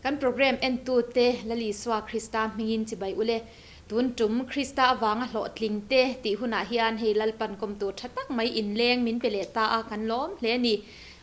Kan program entute Lal Isua Krista hmingin chibai ule. Tun tum Krista avanga hlawhtling te tih hunah hian hei Lalpan kawm tur tha tak mai inleng min pe leh ta a, kan lawm hle a ni.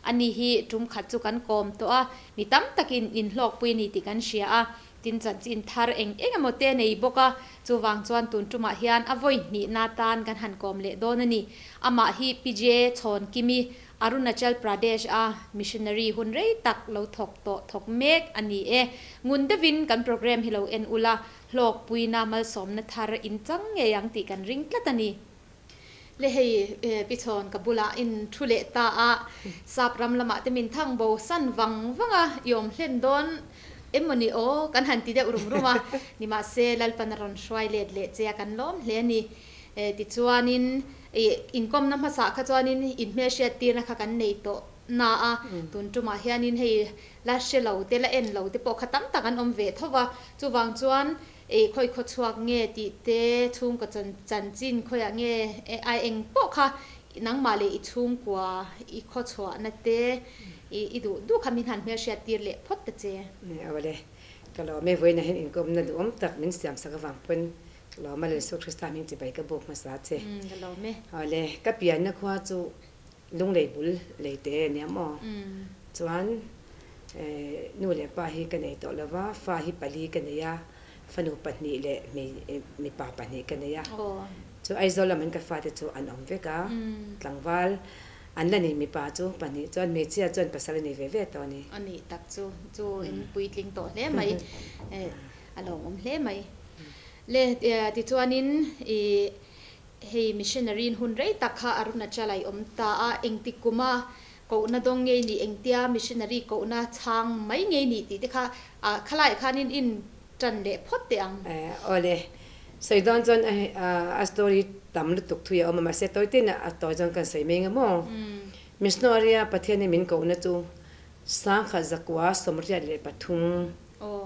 Ani hi tum khat chu kan kawm tawh a, mi tam takin inhlawkpui a ni tih kan hria a. Tin chanchin thar eng eng emaw te nei bawk a, chuvang chuan tun tumah hian a vawi hnihna tan kan han kawm leh dawn a ni. Amah hi PJ Chhawnkimi, Arunachal Pradesh a missionary hun rei tak lo thawk tawh thawk mek a ni e. Ngun deuhin kan programme hi lo en ula, hlawkpuina malsawmna thar in chang ngei ang tih kan ring tlat a ni. Le hei Pi Chhawn ka bulah in thu leh ta a, sap ram lamah te min thang bo san vang vang a, i awm hlen dawn em maw ni aw kan han ti deuh rum rum a, nimahse Lalpan a rawn hruai let leh che a kan lawm hle a ni. Tichuanin inkawmna hmasa kha chuanin inhmelhriat tirna kha kan nei tawh na a, tun tumah hianin hei la hre lo te la en lo te pawh kha tam tak an awm ve tho va, chuvang chuan Ei khawi khaw chhuak nge tih te, chhungkaw chanchin khawiah nge ai eng pawh kha nangmah leh i chhungkua i khaw chhuahna te i duh duh kha min han hmelhriat tir leh phawt ta che. Awle, ka lawm e, vawiinah hian inkawmna duhawm tak min siam sak avang pawn ka lawm a, Lal Krista hming chibai ka buk hmasa che. Ka lawm e. Awle, ka pianna khua chu Lunglei bul lei te a nia maw? Chuan nu leh pa hi ka nei tawh lo va, fa hi pali ka nei a, fanu pahnih leh mipa pahnih ka nei a. Chu Aizawl lam in ka fate chu an awm vek a, tlangval an la ni mipa chu pahnih chuan hmeichhia chuan pasal a nei ve ve tawh a ni. A nih tak chu, chu in puitling tawh hle mai, a lawmawm hle mai. Le tichuanin i Hei missionary in hun rei tak kha Arunachal a i awm ta a, engtik kuma kohna dawng ngei nih, engtia missionary kohna chhang mai ngei nih tih te kha khalaiah khanin in tan leh phawt teh ang. Awle, sawi dawn chuan a story tam lutuk thui a awm a, mahse tawi tein a tawi chuan kan sawi mai ang maw? Missionary a Pathianin min kohna chu sangkhat zakua 83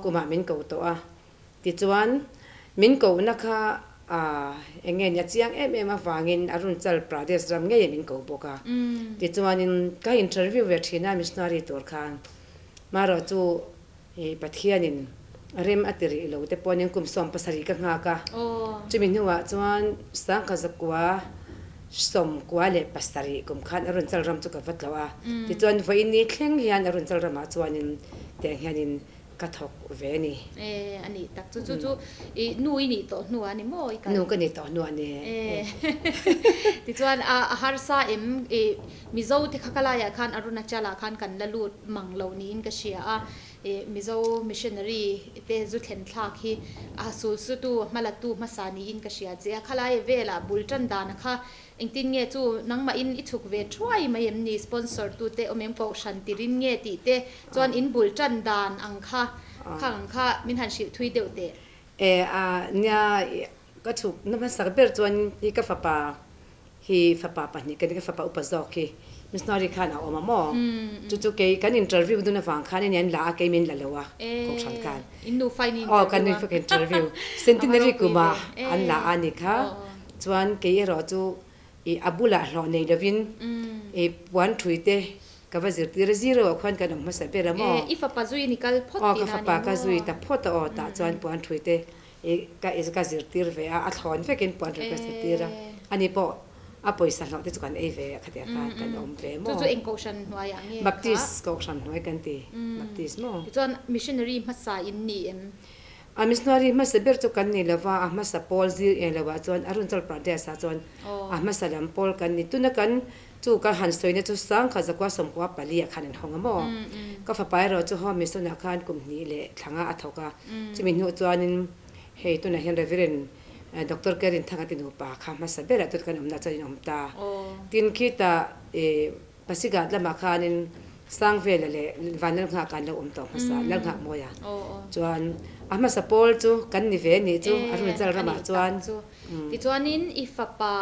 kumah min ko tawh a, Tichuan, min kohna kha eng nge ni a chiang em em avangin Arunachal Pradesh ram ngei min ko bawk a. Tichuanin ka interview ve thin a missionary tur khan. Marawh chu Pathianin rem a ti rih lo te pawhin kum 70 ka nghak a. Chumi hnuah chuan sangkhat zakua 97 kum khan Arunachal ram chu ka va tlawh a. Tichuan vawiin ni thleng hian Arunachal ramah chuanin tiang hianin Ka thawk ve a ni. E, a nih tak chu. Chu chu i nu i nih tawh hnuah a ni maw i kal? Nu ka nih tawh hnuah a ni e. Tichuan a harsa em i Mizo te kha ka laiah khan Arunachal-ah khan kan la lut mang lo niin ka hria a. I Mizo missionary te zu thlen thlak hi a sulsutu hmalatu hmasa niin ka hria che a. Khalai velah bul tan dana kha Engtin nge chu nangmahin i chhuk ve thuai mai em ni? Sponsor tute awm em kohhran tirin nge tih te chuan in bul tan dan ang kha khang ang kha min han hrilh thui deuh teh. E a nia ka chhuk na hmasak ber chuan hi ka fapa hi fapa pahnih ka ni ka fapa upa zawk hi missionary khan a awm a maw chu chu kei kan interview dun avang khan in an la a kei min la lo a kohhran khan aw kan nufa ka interview centenary kuma an la a ni kha. Chuan kei erawh chu i a bulah hlawh nei lovin i puan thui te ka va zirtir a, zero ah khuan kan awm hmasa ber a maw? I fapa zui ni kal phawt tihna a ni maw? Aw ka fapa ka zui ta phawt a aw tah chuan puan thui te i ka ka zirtir ve a, a thlawn vekin puan thui ka zirtir a, ani pawh a pawisa hlawh te chu kan ei ve a khatiang khan kan awm ve maw? Chu chu eng kohhran hnuaiah nge kha? Baptist kohhran hnuai kan ti, Baptist maw? Tichuan missionary hmasa in ni em? A missionary hmasa ber chu kan ni lova, a hmasa pawl zir eng lovah chuan Arunachal Pradesh ah chuan a hmasa lam pawl kan ni. Tuna kan chu ka han sawina chu sangkhat zakua 94 ah khan an hawng a maw? Ka fapa erawh chu Home Mission ah khan kum hnih leh thlanga a thawk a, chumi hnuh chuanin hei tunah hian Reverend Doctor Kerin Thanga ti nupa kha hmasa berah tuna kan awmna chuan in awm ta. Tin khitah Pasigat lamah khanin Sangvela leh Vanlalnghaka an lo awm tawh hmasa, Lalnghakmawia chuan a hmasa pawl chu kan ni ve nih chu a Arunachal ramah chuan. Tichuanin i fapa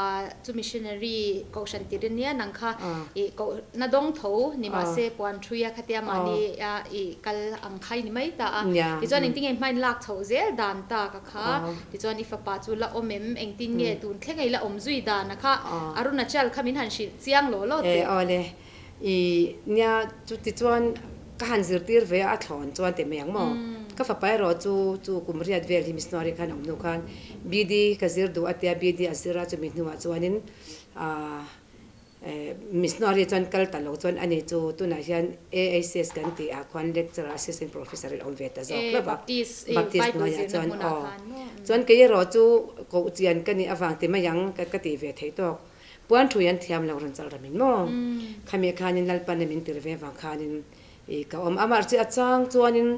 chu missionary kohhran tir ania nang kha i kohna dawng tho ni mahse puan ṭhui a khatia mahni a i kal ang kha i ni mai ta a. Tichuan engtin nge hmain lak chhoh zel dan ta ka kha tichuan i fapa chu la awm em engtin nge tun thleng a i la awm zui dan a kha Arunachal kha min han hrilh chiang law law teh. Awle i nia chu tichuan Ka han zirtir ve a, a thlawn chuan ti mai ang maw? Ka fapa erawh chu chu kum riat vel hi missionary khan a awm hnu khan BD ka zir duh a tia, BD a zir a, chumi hnuah chuanin aah missionary chuan kal ta lo chuan ani chu tunah hian AICS kan tih ah khuan lecturer assistant professor in a awm ve ta zawk hlauh a, Baptist hnuaiah chuan aw. Chuan kei erawh chu koh chian ka nih avang ti mai ang ka tih ve theih tawk. Puan thu hian thiam lo rawn chal ramin maw? Khami khanin Lalpan a min tir ve avang khanin i ka awm. Amah chu a chang chuanin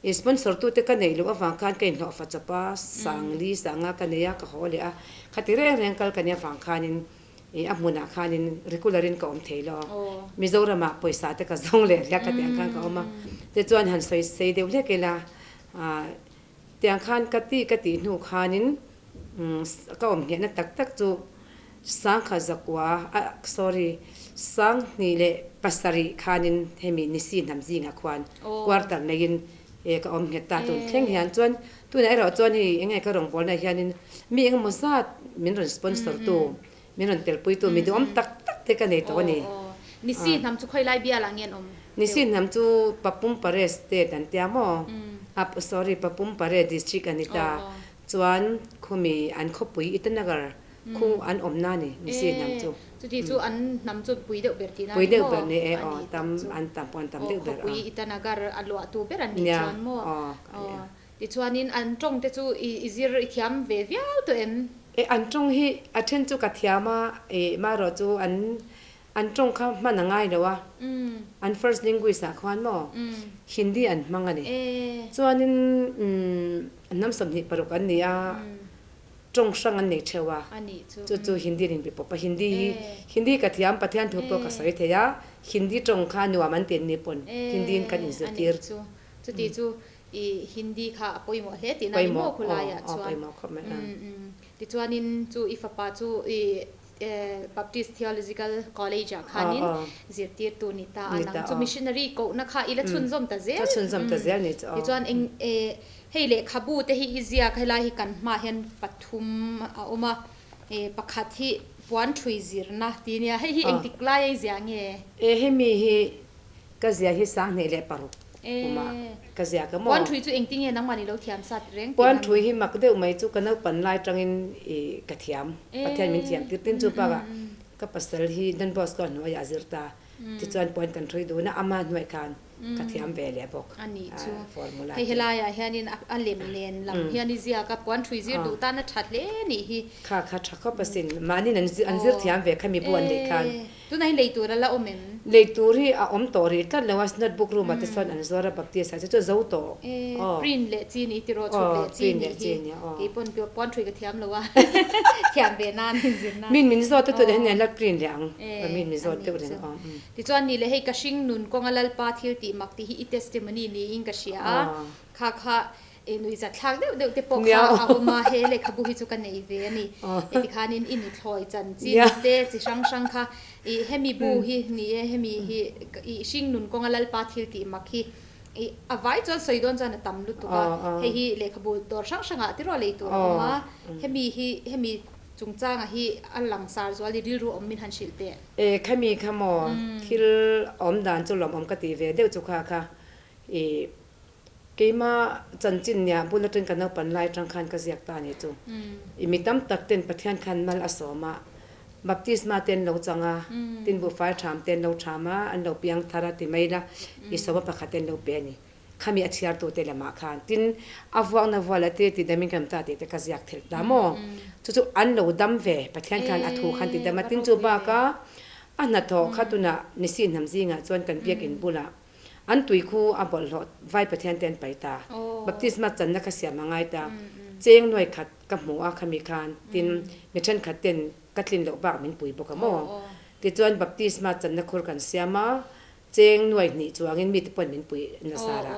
i sponsor tute ka neih loh avang khan ka inhlawh fa chawp a, Sangli sanga ka nei a, ka haw leh a. Khati reng reng kal ka nih avang khanin i a hmunah khanin regular in ka awm thei lo. Mizoramah pawisa te ka zawng leh riak ka tih ang khan ka awm a. Tichuan han sawi sei deuh hlek ila, tiang khan ka tih ka tih hnu khanin Ka awm nghehna tak tak chu Sangkha zakua a sorry Sanghnih leh pasarih khanin hemi Nisi hnam zingah khuan quarter neiin e ka awm nghet ta tun thleng hian chuan tunah erawh chuan hei enge ka rawngbawlna hianin mi engemaw zat min rawn sponsor tu min rawn telpui tu mi duhawm tak tak te ka nei tawh a ni. Nisi hnam chu khawi lai bialah nge an awm? Nisi hnam chu Papum Pare state an tia maw? Sorry Papum Pare district a ni ta. Chuan khumi an khawpui Itanagar khu an awmna ni ni si hnam chu. Chuti chu an hnam chu pui deuh ber tihna ni maw? Pui deuh ber ni e aw, tam an tam pawh an tam deuh ber a. Khawpui Itanagar a luahtu ber an nih chuan maw? Aw, tichuanin an tawng te chu i zir i thiam ve viau tawh em? E an tawng hi a then chu ka thiam a, e marawh chu an An tawng kha hman a ngai lo a, an first language ah khuan maw Hindi an hmang a ni. Chuanin hnam 26 an ni a, tawng hrang an nei theuh a, chu chu Hindi an inbe pawp a. Hindi hi Hindi ka thiam, Pathian thu pawh ka sawi thei a, Hindi tawng kha nuam an ti an ni pawn Hindi in kan inzirtir. Chuti chu i Hindi kha a pawimawh hle tihna a ni maw khulaiah chuan. Tichuanin chu i fapa chu i Baptist Theological College ah khanin zirtirtu ni ta a nang chu missionary kohna kha i la chhunzawm ta zel. Ka chhunzawm ta zel ni chu aw. Tichuan eng hei lehkhabu te hi i ziak helai hi kan hmaah hian pathum a awm a, pakhat hi puan thui zirna ti nia hei hi engtik lai a i ziah nge? E hemi hi Ka zia hi 2006 kumah ka zia ka maw? Puan thui chu engtin nge nangmah ni lo thiam sat reng tih Puan thui hi mak deuh mai chu ka naupan lai tangin i ka thiam. Pathian min thiam tir tin chu bakah ka pasal hi Don Bosco hnuaiah a zir ta. Tichuan puan kan thui dun a, ama hnuai khan ka thiam ve leh bawk. A nih chu. Formula te. Hei helaiah hianin a lem nen lam hian i ziak a, puan thui zir duh tan a tha hle nih hi. Kha kha tha khawp asin. Mahni an zir thiam ve kha mi bu an neih khan. Tunah hi lei tur a la awm em? Lei tur hi a awm tawh rih tlat lo a, notebook room ah te chuan an zuar a, Baptist ah te chu zo tawh. E, print leh chi ni tiraw, chhut leh chi nih hi. Kei pawn puan thui ka thiam lo a, thiam ve nan inzir nan. Min min zawt te tunah hian an la print leh ang, min min zawt deuh reng aw. Tichuan ni leh hei ka hring nun kawnga Lalpa thil tih mak tih hi i testimony niin ka hria a, kha kha I nuihzat thlak deuh deuh te pawh kha a awm a, he lehkhabu hi chu ka nei ve a ni. Heti khanin i nuthlawi chanchin te chi hrang hrang kha i hemi bu hi ni e, hemi hi i hringnun kawnga Lalpa thil tih mak hi i a vai chuan sawi dawn chuan a tam lutuk a, hei hi lehkhabu dawr hrang hrangah tiraw lei tur a awm a, hemi hi hemi chungchanga hi a langsar zual i rilru awm min han hrilh teh. E khami kha maw thil awm dan chu lawmawm ka tih ve deuh chu kha kha i Keimah chanchin nia bul atang ka naupan lai atang khan ka ziak ta a ni chu. I mi tam tak ten Pathian khan mal a sawm a, baptisma te an lo chang a, tin buhfai tham te an lo tham a, an lo piang thar a ti mai la, i sawma pakhat te an lo pe a ni. Khami a chhiartu te lamah khan tin a vuakna vuala te ti damin kan ta tih te ka ziak thelh ta maw? Chu chu an lo dam ve, Pathian khan a thu khan ti dam a, tin chu baka a hnathawh kha tunah Nisi hnam zingah chuan kan biakinn bulah An tui khu a bawlhhlawh vai Pathian te an pai ta. Baptisma channa kha siam a ngai ta. Cheng nuai khat ka hmu a khami khan tin mi thenkhat ten ka tlin loh bak min pui bawk a maw. Tichuan baptisma channa khur kan siam a, cheng nuai hnih chuangin mite pawn min pui nasa rah.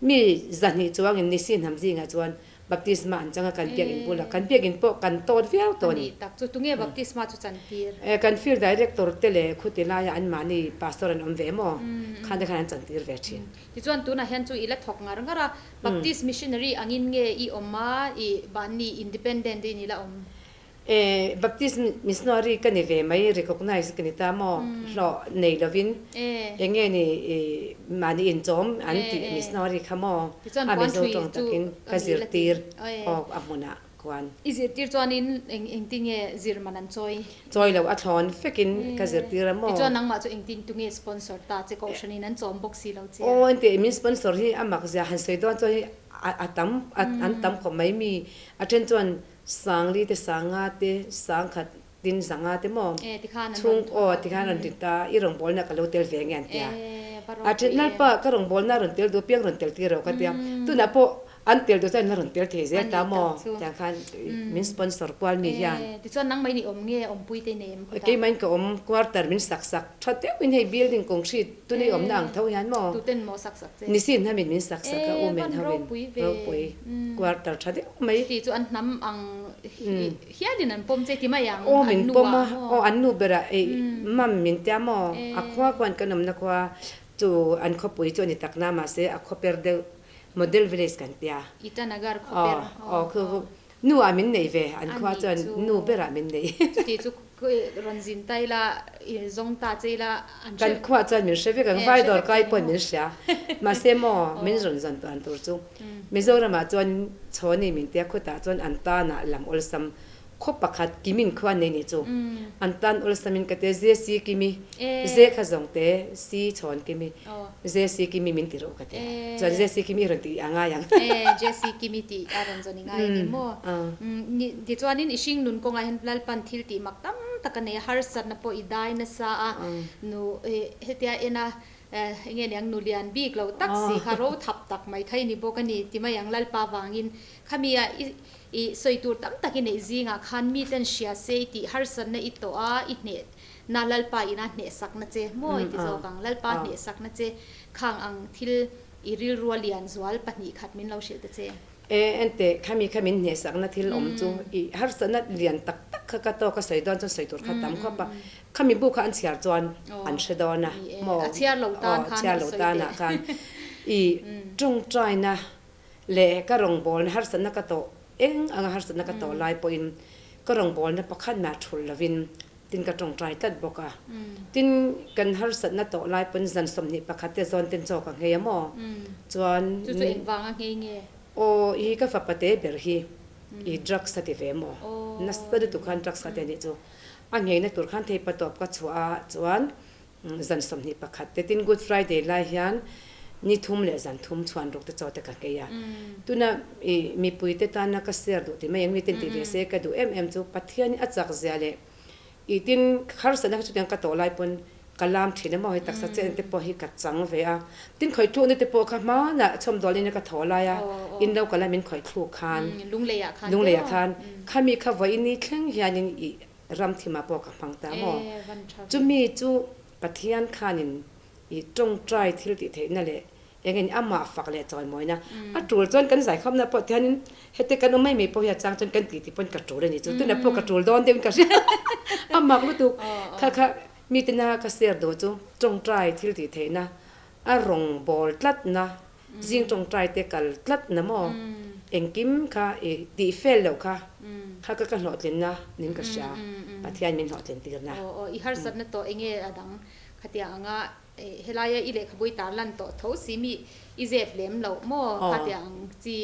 Mi zahnih chuangin nisi hnam zingah chuan Baptisma an chang a, kan biakinn bulah kan biakinn pawh kan tawt viau tawh a ni. A nih tak chu tunge baptisma chu chan tir? E, kan field director te leh khuti laia anmahni pastor an awm ve maw? Khan te khan an chan tir ve thin. Tichuan tunah hian chu i la thawk ngar ngar a, Baptist missionary angin nge i awm a, i mahni independent in i la awm? E Baptist missionary ka ni ve mai, recognize ka ni ta maw? Hlawh nei lovin eng nge ni i mahni inchawm an tih missionary kha maw? A Mizo tawng takin ka zirtir awk a hmunah khuan. I zirtir chuanin eng engtin nge zir man an chawi? Chawi lo, a thlawn fekin ka zirtir a maw? Tichuan nangmah chu engtin tunge sponsor ta che kohhranin an chawm bawk si lo che? Aw engti min sponsor hi a mak zia han sawi dawn chuan hi a tam an tam khawp mai mi a then chuan Sangli te Sanga te Sangkhat tin Zanga te maw? E tikhan an Chhung rawn aw tikhan rawn ti ta i rawngbawlna ka lo tel ve nge an tia. A then Lalpa ka rawngbawlna rawn tel duh piang rawn tel tir rawh ka tia. Tunah pawh an tel duh chuan an la rawn tel thei zel ta maw? Tiang khan min sponsor kual mi hian. E tichuan nangmah in i awm nge awmpui te nei em khawtah? Keimah in ka awm quarter min sak sak tha deuhin hei building concrete tuna i awmna ang tho hian maw? Tuten maw sak sak che? Nisin hamin min sak sak a u men hoin ropui quarter tha deuh mai. Chuti chu an hnam ang hialin an pawm che ti mai ang Aw min pawm a, aw an nu berah ei mam min tia maw? A khua khuan kan awmna khua chu an khawpui chu a ni tak na mahse a khawper deuh model village kan tia. Itanagar khawper. Aw aw Nu ah min nei ve, an khua chuan nu berah min nei. Chuti chu rawn zin ta ila, i zawng ta che ila an hre. Kan khua chuan min hre vek ang, vai dawr kai pawhin min hria. Mahse maw, min rawn zawn tuan tur chu Mizoramah chuan Chhawni min tia khutah chuan an tanah lam awlsam khaw pakhat Kimin khua an nei nih chu. An tan awlsamin ka tia Jesi Kimi, Je kha zawng te si Chhawn Kimi, Jesi Kimi min ti rawh ka tia. Chuan Jesi Kimi i rawn tih a ngai ang. Jesi Kimi tih a rawn zawn i ngai a ni maw? Tichuanin i hring nun kawngah hian Lalpan thil tih mak tam tak a nei a, harsatna pawh i dai nasa a, nu hetia ena enge niang nu lian bik lo tak si kha ro thap tak mai kha i ni bawk a ni ti mai ang Lalpa vangin khami a i I sawi tur tam tak i neih zingah khan miten hria se i tih harsatna i tawh a, i hneh na Lalpa ina hnehsakna che maw i ti zawk ang. Lalpa hnehsakna che khang ang thil i rilrua lian zual 2 khat min lo hrilh ta che. E, enteh, khami kha min hnehsakna thil awm chu i harsatna lian tak tak kha ka tawk a sawi dawn chuan sawi tur kha tam khawp a. Khami bu kha an chhiar chuan an hre dawn a maw? A chhiar lo tan khan i sawi teh. I tawngtaina Leh ka rawngbawlna harsatna ka tawh eng anga harsatna ka tawh lai pawhin ka rawngbawlna pakhat mah thul lovin tin ka tawngtai tlat bawk a. Tin, kan harsatna tawh lai pawn zan 21 te zawn ten chaw ka nghei a maw? Chuan. Chu chu engvanga nghei nge? Aw, i ka fapa te ber hi i drugs a ti ve maw? Nasa lutuk khan drugs a ti a nih chu. A ngheina tur khan thei patawp ka chhuah a, chuan Zan 21 te tin Good Friday lai hian ni thum leh zan thum chhuan ruk te chaw te ka nghei a. Tuna i mipui te tana ka share duh ti mai ang mi ten ti ve se ka duh em em chu Pathian hi a chak zia leh i tin harsatna kha chutiang ka tawh lai pawn ka lam thin a maw hei taksa chen te pawh hi ka chang ve a. Tin khawih thlukna te pawh kha hmanah chhawmdawl in ka thaw lai a in lo kal a min khawih thluk khan Lungleiah khan khami kha vawiin ni thleng hianin i Ram thimah pawh ka hmang ta maw? Chumi chu Pathian khanin i tawngtai thil tih theihna leh eng eng amah fak leh chawimawina a tul chuan kan zaikhawmna pawh tihianin heti kan awm mai mai pawh hi a chang chuan kan titi pawn ka tul a ni chu. Tunah pawh ka tul dawn deuhin ka hria a mak lutuk. Kha kha mite na ka share duh chu tawngtai thil tih theihna a rawngbawl tlatna Zing tawngtai te kal tlat na maw? Engkim kha i tih fel loh kha, kha ka ka hlawhtlinna nin ka hria, Pathian min hlawhtlin tirna. Aw aw, i harsatna tawh enge a dang khatiang anga helaia i lehkhabui tar lan tawh tho si mi i zep lem loh maw? Khatiang chi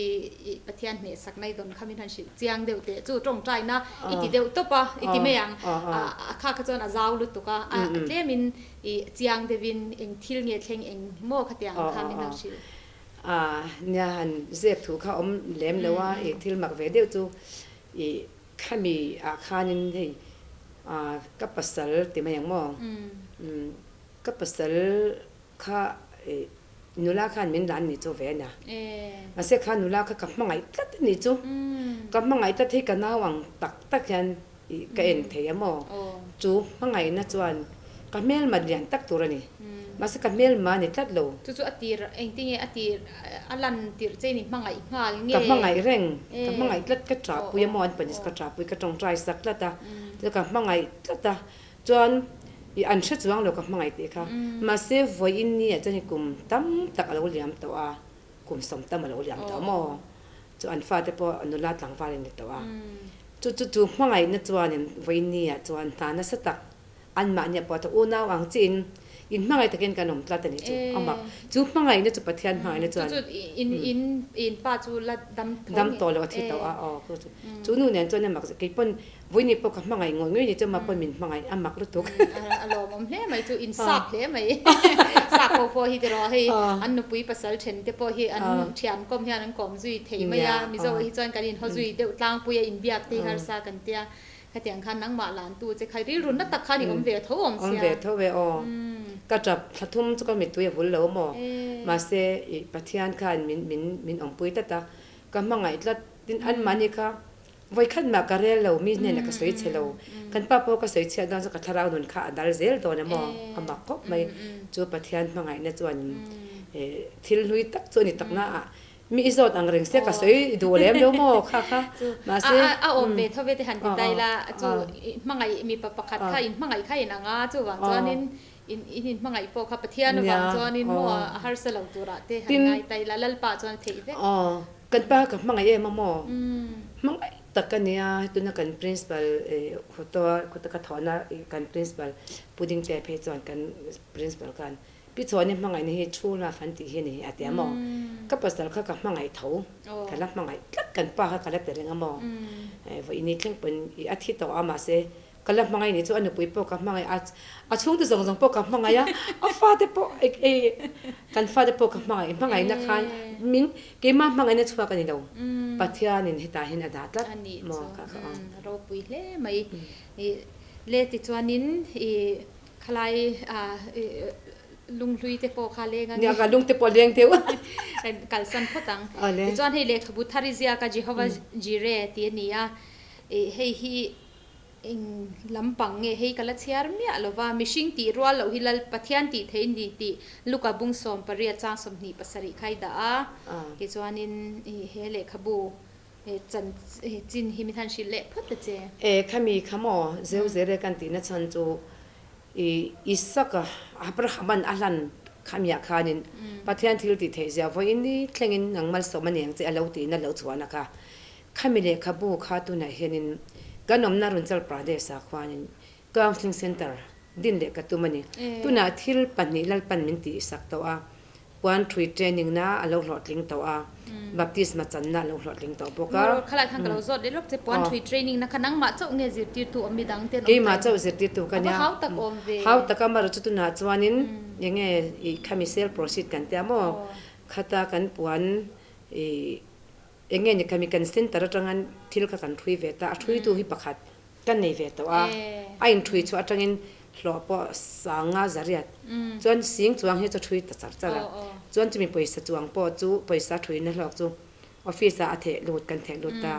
i Pathian hnehsak na i dawn kha min han hrilh chiang deuh teh chu tawngtaina i ti deuh tawp a, i ti mai ang a kha kha chuan a zau lutuk a, a tlemin I chiang deuhin eng thil nge thleng eng maw khatiang kha min lo hrilh. A nia han zep thu kha awm lem lo a, i thil mak ve deuh chu i khami ah khanin hei ka pasal ti mai ang maw? Ka pasal kha i nula khan min lan ni chu ve a nia. Mahse kha nula kha ka hmangaih tlat a ni chu. Ka hmangaih tlat hi ka nau ang tak tak hian I ka en thei a maw? Chu hmangaihna chuan ka hmelma lian tak tur a ni. Mahse ka hmelma a ni tlat lo. Chu chu a tir, engtin nge a tir, a lan tirh che ni hmangaih nghal nge? Ka hmangaih reng, ka hmangaih tlat, ka chahpui a maw an pahnih chu ka chahpui, ka tawngtai sak tlat a, chuan ka hmangaih tlat a, chuan i an hre chuang lo ka hmangaih tih kha. Mahse vawiin ni ah chuan i kum tam tak a lo liam tawh a, kum sawm tam a lo liam tawh a maw? Chu an fate pawh nula tlangval an ni tawh a. Chu chu chu hmangaihna chuanin vawiinniah chuan hna nasa tak anmahnia pawh ta unau ang chiin inhmangaih takin kan awm tlat a ni chu a mak. Chu hmangaihna chu Pathian hmangaihna chuan. Chu chu in in in pa chu la dam tho Dam tawh lo a thi tawh a aw chu chu chu nu nen chuan a mak kei pawn vawiinni pawh ka hmangaih ngawih ngawih ni chu amah pawn min hmangaih a mak lutuk. A lawmawm hle mai chu in sap hle mai sap ho pawh hi tiraw hei an nupui pasal then te pawh hi an thian kawm hian an kawm zui thei mai a Mizo hi chuan kan inhaw zui deuh tlangpui a inbiak te hi harsa kan tia Khatiang khan nangmah lantu che khai rilru na tak khan i awm ve tho awm sia. Awm ve tho e aw. Ka tap thla thum chu ka mittui a vul lo maw. Mahse i Pathian khan min min min awmpui tlat a, ka hmangaih tlat. Tin anmahni kha vawikhat mah ka rel lo, mi hnenah ka sawi chhe lo. Kan pa pawh ka sawi chhiat dawn chuan ka thlarau nun kha a dal zel dawn a maw. A mak khawp mai. Chu Pathian hmangaihna chuan thil hlui tak chu a ni takna ah Mi i zawt ang reng sia ka sawi duh lem lo maw kha kha mahse a awm ve tho ve te han ti tai la chu hmangaih mipa pakhat kha in hmangaih kha in ang a chuvang chuanin in in in hmangaih pawh kha Pathian avang chuanin maw a harsa lo turah te han ngai tai la Lalpa chuan a theih vek. Aw kan pa ka hmangaih em a maw hmangaih tak a nia tuna kan principal khuta khuta ka thawhna kan principal Pudingte phei chuan kan principal khan Pi Chhuani hmangaihna hi true love an tih hi a ni a ti a maw? Ka pasal kha ka hmangaih tho, ka la hmangaih tlat kan pa kha ka la ti reng a maw? Vawiini thleng pawn i a thi tawh a mahse ka la hmangaih ni chu a nupui pawh ka hmangaih a, a chhungte zawng zawng pawh ka hmangaih a, a fate pawh kan fate pawh ka hmangaih, hmangaihna khan min keimah hmangaihna chhuak a ni lo, Pathianin hetah hian a dah tlat maw kha kha aw. Ropui hle mai. Le tichuanin i Khalai lunghlui te pawh kha leng ang e. Nia ka lung te pawh leng deuh. Kalsan phawt ang. Tichuan hei lehkhabu thar i ziak a Jehovah Jireh tih a ni a. Hei hi eng lampang nge hei ka la chhiar miah lo va, mihring tih rual loh hi Lal Pathian tih theih ni tih Luka bung 18 chang 27 kha i dah a. Tichuanin he lehkhabu Chan chin hi min han hrilh leh phawt ta che. E khami kha maw zeu zere kan tihna chhan chu i Isaka Abrahaman a hlan khamiah khanin Pathian thil tih theih zia vawiin ni thlengin nang malsawm a niang che a lo tihna lo chhuahna kha khami lehkhabu kha tunah hianin kan awmna Arunachal Pradesh ah khuanin Counselling Centre din leh ka tum a ni. Tunah thil pahnih Lalpan min tihsak tawh a, puan thui training na a lo hlawhtling tawh a, baptisma channa a lo hlawhtling tawh bawk a. Khalai khan ka lo zawt leh lawk che, puan thui training na kha nangmah chauh nge zirtirtu awm midang te an awm ta em? Keimah chauh zirtirtu ka nia. A va hau tak awm ve. Hau tak a, amaherawhchu tunah chuanin eng nge i khami sale proceed kan tia maw? Khata kan puan i eng nge ni khami kan centre atanga thil kha kan thui ve ta, a thuitu hi pakhat Ka nei ve tawh a, a inthui chhuah atangin hlawh pawh sanga zariat chuan sing chuang hi chu a thui ta char char a, chuan chumi pawisa chuang pawh chu pawisa thuina hlawk chu office ah a theh lut kan theh lut ta,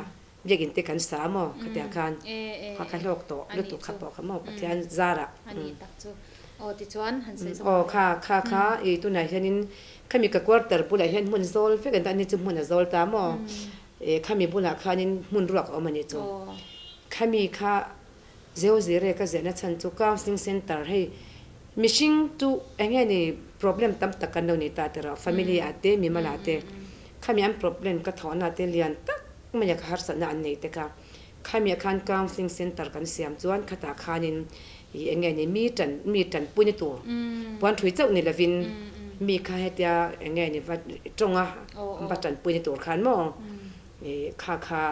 biakinn te kan sa maw khatiang khan kha ka hlawk tawh lutuk kha pawh kha maw Pathian zarah. Aw kha kha kha i tunah hianin khami ka quarter bulah hian hmun zawl vek an ta ani chu hmun a zawl ta maw Khami bulah khanin hmun ruak a awm a nih chu. Khami kha zeu zire ka ziahna chhan chu counselling centre hei mihring chu eng nge ni problem tam tak kan lo nei ta tiraw family ah te mimal ah te khami an problem ka thawhna te lian tak mai a ka harsatna an nei te kha khami ah khan counselling centre kan siam chuan khatah khanin ih eng nge ni mi tan mi tanpuina tur puan thui chauh ni lovin mi kha hetia eng nge ni va tawnga va tanpuina tur khan maw ih kha kha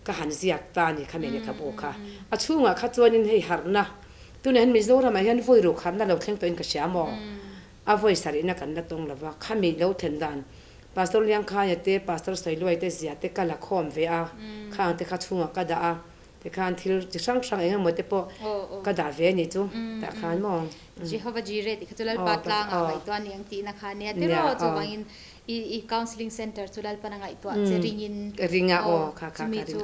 ka han ziak ta a ni kha mi lehkhabu kha a chhungah kha chuanin hei harhna tunah hian Mizoramah hian vawi ruk harhna lo thleng tawhin ka hria maw a vawi sarihna kan la tawng lova khami lo thlen dan Pastor Liangkhaia te Pastor Sawiluai te zia te ka la khawm ve a khang te kha chhungah ka dah a Tikhan thil chi hrang hrang eng emaw te pawh ka dah ve a nih chu tah khan maw. Jehovah Jireh tih kha chu Lalpa tlangah ngaihtuah a ni ang tihna kha ania tiraw chuvangin i counselling centre chu Lalpan a ngaihtuah che ringin ringa aw kha kha chumi chu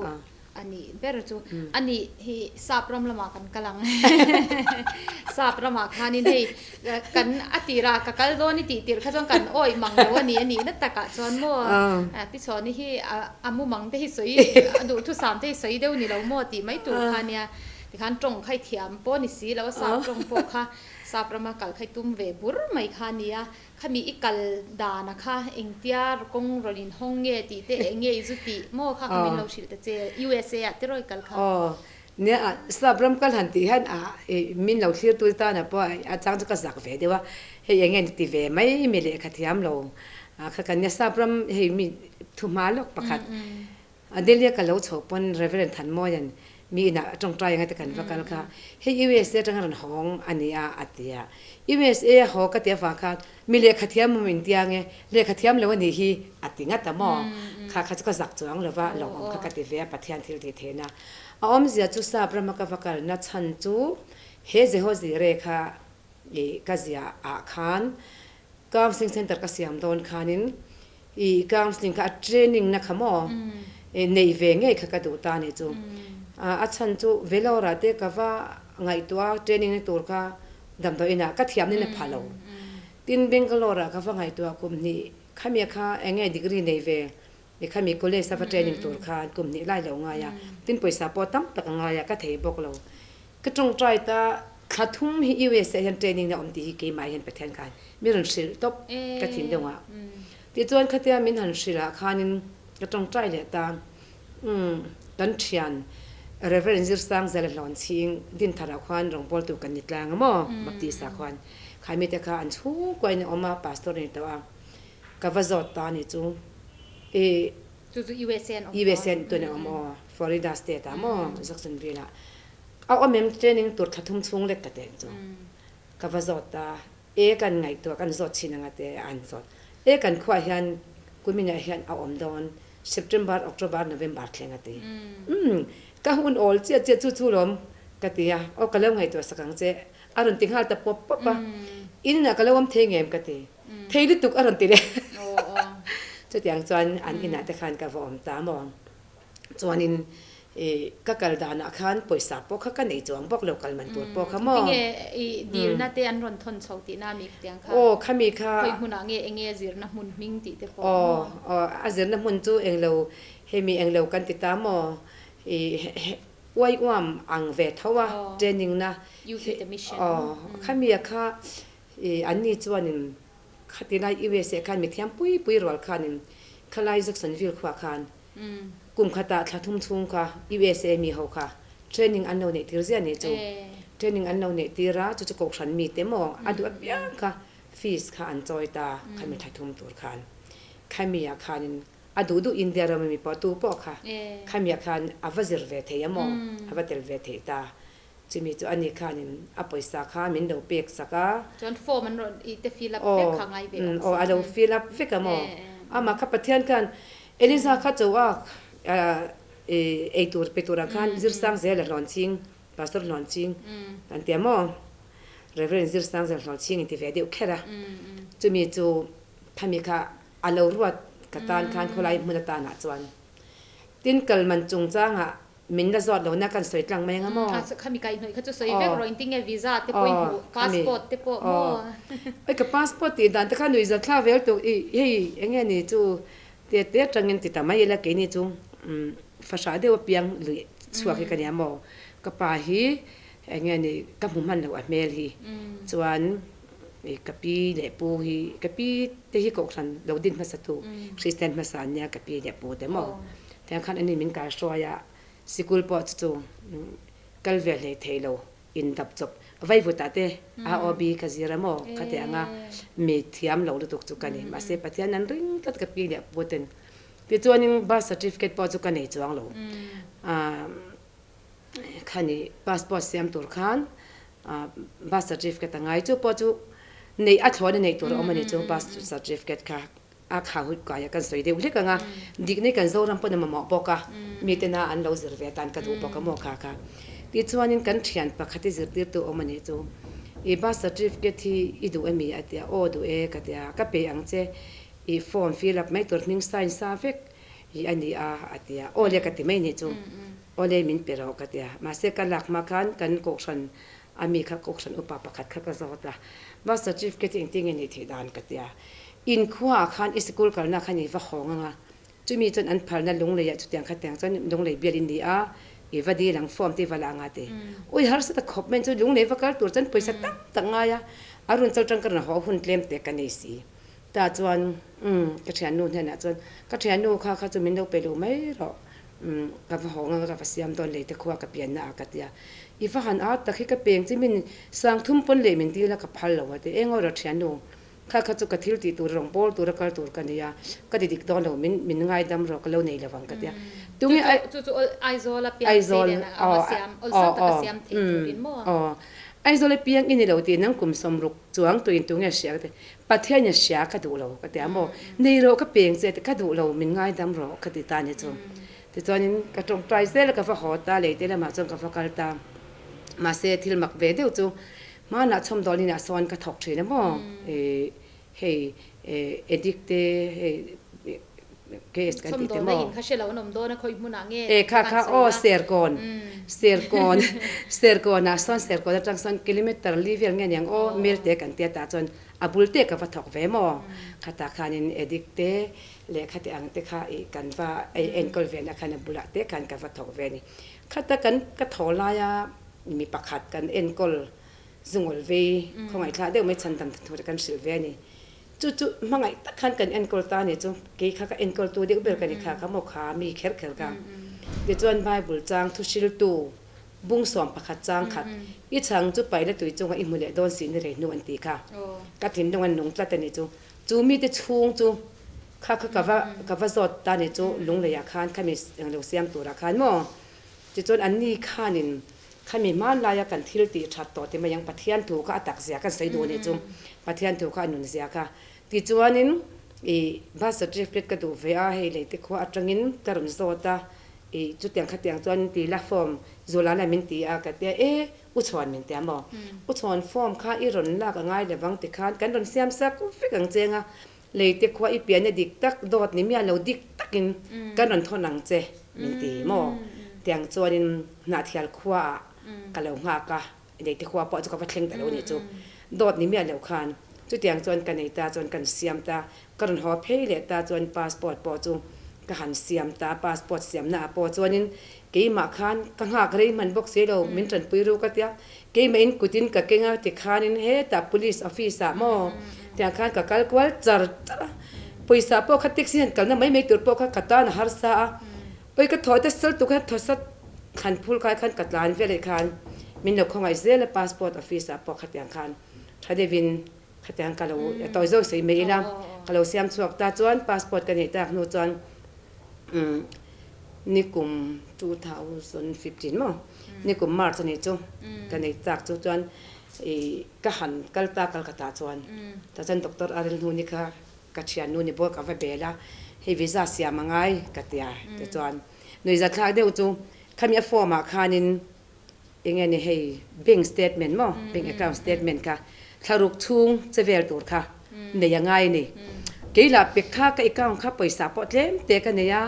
a nih ber chu a nih hi sap ram lamah kan kal ang sap ramah khanin hei Kan a tirah ka kal dawn i tih tirh kha chuan kan awih mang lo a ni a nihna takah chuan maw Tichhawni hi a mumang te hi sawi a duhthusam te hi sawi deuh ni lo maw tih mai tur kha nia. Tikhan tawng kha i thiam pawh ni si lo a, sap tawng pawh kha. Sap rama kal kha i tum ve bur mai kha a nia. Khami i kal dana kha engtia kawng rawn in hawng nge tih te eng nge i zu tih maw kha kha min lo hrilh ta che USA ah te rawi kal kha. Aw nia a sap ram kal han tih hian a min lo thlir tu tan ah pawh a chang chu ka zak ve deuh a hei eng nge ni ti ve mai mi lehkha thiam lo kha kan nia sap ram hei mi thu hma lawk pakhat Adelia ka lo chhoh pawn Reverend Thanmawia'n mi inah a tawngtai anga te kan va kal kha, hei USA atanga rawn hawng a ni a, a ti a. USA a haw ka ti avang khan mi lehkha thiam awm intia nge, lehkha thiam lo a nih hi a ti ngat a maw? Kha kha chu ka zak chuang lo va, lo awm kha ka ti ve a, Pathian thil tih theihna a awmzia chu sap rama ka va kalna chhan chu he Jehozi-re kha i ka ziah ah khan Counselling Centre ka siam dawn khanin I counselling kha a training na kha maw nei ve ngei kha ka duh ta ni chu. A chhan chu Vellore te ka va ngaihtuah a training na tur kha damdawi inah ka thiam nen a pha lo. Tin Bangalore ah ka va ngaihtuah kum hnih khami kha eng nge degree nei ve i khami college a va training tur khan kum hnih lai lo ngai a. Tin pawisa pawh tam tak a ngai a ka thei bawk lo. Ka tawngtai ta thla thum hi USA hian training na awm tih hi keimah hian Pathian khan mi rawn hrilh tawp ka thin deuh a. Tichuan khatia min han hrilh ah khanin ka tawngtai leh ta umm kan thian Reverend Zirsang Zela Hlawn Chhing Dinthar ah khuan rawngbawltu kan ni tlang a maw Baptist ah khuan khai mite kha an chhungkua in a awm a pastor a ni tawh a ka va zawt ta a ni chu i Chu chu USA an awm tawh a. USA tun a awm aw Florida state ah maw Jacksonville ah A awm em training tur thla thum chhung lek ka teng chu ka va zawt a, e kan ngaihtuah kan zawt chin anga te an zawt. E kan khuaah hian kuminah hian a awm dawn September, October, November thleng a ti. Umm ka hun awl chiah chiah chu chu lawm ka ti a, aw ka lo ngaihtuah sak ang che a rawn ti nghal ta pawp pawp a, in inah ka lo awm thei ngem ka ti, thei lutuk a rawn ti leh. Chutiang chuan an inah te khan ka va awm ta maw. Chuanin i ka kal danah khan pawisa pawh kha ka nei chuang bawk lo kal man tur pawh kha maw. Tinge i dilna te an rawn thawn chho tihna mi khatiang kha? Aw khami kha. Khawi hmunah nge enge zirna hmun hming tih te pawh maw? Aw aw a zirna hmun chu englo hemi englo kan ti ta maw i uai uam ang ve tho a training na aw khami a kha i an ni chuanin khatilai USA khan mithiam pui pui rual khanin khalai Jacksonville khuah khan Kum khatah thla thum chhung kha USA mi ho kha training an lo neih tir ziah nih chu. Training an lo neih tir a, chu chu Kohhran mi te maw a duh apiang kha fees kha an chawi ta khami thla thum tur khan. Khami ah khanin a duh duh India rama mi pawh tu pawh kha khami ah khan a va zir ve thei a maw a va tel ve thei ta. Chumi chu ani khanin a pawisa kha min lo pek sak a. Chuan form an rawn i te fill up vek kha ngai ve awm si. Aw a lo fill up vek a maw. Amah kha Pathian khan Eliza kha cho a ei tur pe turah khan Zirsang zel a hlawn ching, Pastor hlawn ching kan ti a maw. Reverend Zirsang zel hlawn ching inti ve deuh kher a. Chumi chu khami kha a lo ruat ka tan khan khawlai hmun atanah chuan tin kal man chungchangah Min la zawt lo na kan sawi tlang mai anga maw? A khami kaihhnawih kha chu sawi vek rawh engtin nge visa te pawh i hmuh passport te pawh maw? Oi ka passport tih dan te kha nuih zat thlak vel tuk i hei enge ni chu te te atangin ti ta mai ila keini chu fahrah deuh apiang luih chhuak hi ka nia maw? Ka pa hi enge ni ka hmu hman loh a hmel hi chuan i ka pi leh pu hi ka pi te hi kohhran lo din hmasa tu Christian hmasa an nia ka pi leh pu te maw? Tiang khan ani min kaihruai a, sikul pawh chu chu kal ve hlei thei lo, in dap chawp vaivut ah te AOB ka zir a maw kha ti anga mi thiam lo lutuk chu ka ni. Mahse Pathian an ring tlat ka pi leh pu ten. Tichuanin birth certificate pawh chu ka nei chuang lo. Khani passport siam tur khan birth certificate a ngai chu pawh chu neih a thlawn a neih tur a awm a ni chu birth certificate kha. A kha hui kai a kan sawi deuh hlek ang a, dik nei kan Zoram pawn a mamawh bawk a, mite na an lo zir ve atan ka duh bawk a maw kha kha. Tichuanin kan thian pakhat i zirtirtu awm a nih chu, i birth certificate hi i duh emi a ti a, aw duh e ka ti a, ka pe ang che, i form fill up mai tur hming sign sa vek hi a ni a a ti a, aw le ka ti mai nih chu, aw le min pe rawh ka ti a, mahse ka lak hma khan kan kohhran a mi kha kohhran upa pakhat kha ka zawt a, birth certificate hi engtin nge nih theih dan ka ti a, Inkhuaah khan i sikul kalna khan i va hawng ang a, chumi chuan an phalna lungleiah chutiang khatiang chuan lunglei bial in ni a, I va dil ang form te i va la anga ti. Ui harsa ta khawp mai chu lunglei va kal tur chuan pawisa tam tak ngai a, a run chal tang ka rawn haw hun tlem te ka nei si. Tah chuan umm ka thiannu hnenah chuan ka thiannu kha kha chu min lo pe lo mai rawh umm ka va haw ang a ka va siam dawn lei te khua ka pianna ah ka ti a. I va han ât tak hi ka peng chi min sang thum pawn leh min dil a ka phal lo a ti. Eng aw rawh thiannu Kha kha chu ka thil tih tur rawng bawl tura kal tur ka ni a, ka ti dik dawn lo, min min ngaidam rawh ka lo nei lo ang ka ti a. Tunge ai Chu chu Aizawl a piang sei nen a ang a siam, awlsam taka siam thei turin maw? Aw, Aizawl a piang i ni lo tih nang kum sawmruk chuang tuin tunge hria ka ti, Pathian in hria ka duh lo ka ti a maw, nei rawh ka peng che ka duh lo min ngaidam rawh ka ti ta ni chu. Tichuanin ka tawngtai zel a ka va haw ta, leite lamah chuan ka va kal ta, mahse thil mak ve deuh chu Hmanah chhawmdawl inah sawn ka thawk thin a maw? Hei addict te hei case kan tih te maw? Chhawmdawlna in kha hre lo an awm dawn a khawi hmunah nge E kha kha aw Serkawn Serkawn Serkawnah sawn Serkawn atang sawn kilometer li vel nge niang aw mel te kan tia tah chuan a bul te ka va thawk ve maw? Khatah khanin addict te lehkha te ang te kha ih kan va enkawl ve na khan a bulah te khan ka va thawk ve a ni. Khata kan ka thaw laia Mi pakhat kan enkawl zungawl vei khawngaihthlah deuh mai chhan dam tur kan hrilh ve a ni. Chu chu hmangaih tak khan kan enkawl ta a ni chu kei kha ka enkawltu deuh ber ka ni kha kha maw kha mi kher kher kha. Tichuan Bible chang thu hriltu bung sawm pakhat chang khat i chhang chu paihna tui chunga i hmu leh dawn si ni rei hnu an tih kha ka thinlung an nung tlat a ni chu. Chu mite chhung chu kha kha ka va ka va zawt ta a ni chu lungleiah khan khami lo siam turah khan maw. Tichuan anni khanin khami hmanlaia kan thil tih that tawh ti mai ang, Pathian thu kha a tak zia kan sawi duh a nih chu, Pathian thu kha a nun zia kha. Tichuanin i birth certificate ka duh ve a, hei lei te khua atangin ka rawn zawt a, i chutiang khatiang chuan ti la form Zulana min ti a, ka tia e U Chhuan min tia maw? U Chhuan form kha i rawn lak a ngai lovang tikhan kan rawn siam sak vek ang cheng a, Lei te khua i pianna dik tak dawt ni miah lo dik takin kan rawn thawn ang che min ti maw? Tiang chuanin Hnahthial khuaah ka lo nghak a, lei te khua pawh chu ka va thleng ta lo nih chu. Dawt ni miah lo khan chutiang chuan ka nei ta chuan kan siam ta, ka rawn haw phei leh ta chuan passport pawh chu ka han siam ta, passport siamnaah pawh chuanin keimah khan ka nghak rei hman bawk si lo, min tanpui ru ka tia, Keimah in kutin ka keng a tikhanin hetah police office ah maw tiang khan ka kal kual char char a, pawisa pawh kha taxi hian kalna mai mai tur pawh kha ka tan a harsa a, oi ka thaw te sal tuk hian thaw sat thlan phul khai khan ka tlan vel eh khan min lo khawngaih zel a passport office ah pawh khatiang khan tha deuhin khatiang ka lo tawi zawk sawi mai ila ka lo siam chhuak ta chuan passport ka neih tak hnu chuan umm nikum 2015 maw nikum March a nih chu ka nei tak chu chuan ih ka han kal ta Calcutta chuan tah chuan doctor a rilhnu ni kha ka thiannu ni bawk a va bel a hei visa siam a ngai ka tia tichuan nuihzat thlak deuh chu khami a form ah khanin eng nge ni hei bank statement maw bank account statement kha thlaruk chhung che vel tur kha nei a ngai a ni. Kei lah pek kha ka account kha pawisa pawh tlem te ka nei a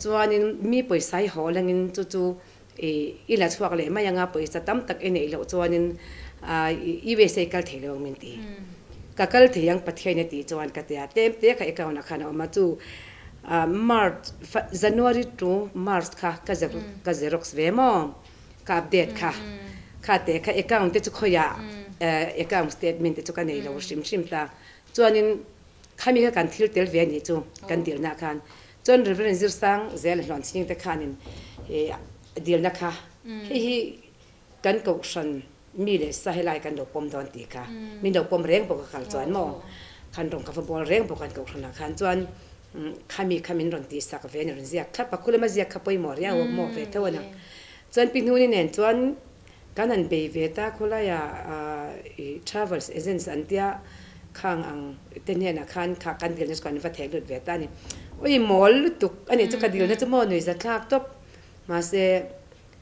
chuanin mi pawisa hi haw langin chu chu ih i la chhuak leh mai anga pawisa tam tak i neih loh chuanin USA kal thei lo ang min ti. Ka kal thei ang Pathian a tih chuan ka ti a tlem te kha account ah khan a awm a chu March January to March kha ka ka xerox ve maw ka update kha kha te kha account te chu khawiah account statement te chu ka nei lo hrim hrim ta chuanin khami kha kan thil tel ve a nih chu kan dilna khan chuan Reverend Zirsang zel hlawn chhing te khanin dilna kha hei hi Kan kohhran mi leh sa helai kan lo pawm dawn tih kha min lo pawm reng bawk a kal chuan maw khan rawn ka va bawl reng bawk an kohhran ah khan chuan khami kha min rawn tihsak ve a ni rawn ziak thlap a khulama ziak kha pawimawh riau a maw ve tho a nang chuan pi hnuni nen chuan kan han bei ve ta khawlaia ih travels agents an tia khang ang te hnenah khan kha kan dilna chu kan va theh lut ve ta a ni ui mawl lutuk a nih chu ka dilna chu maw nuihza thlak tawp mahse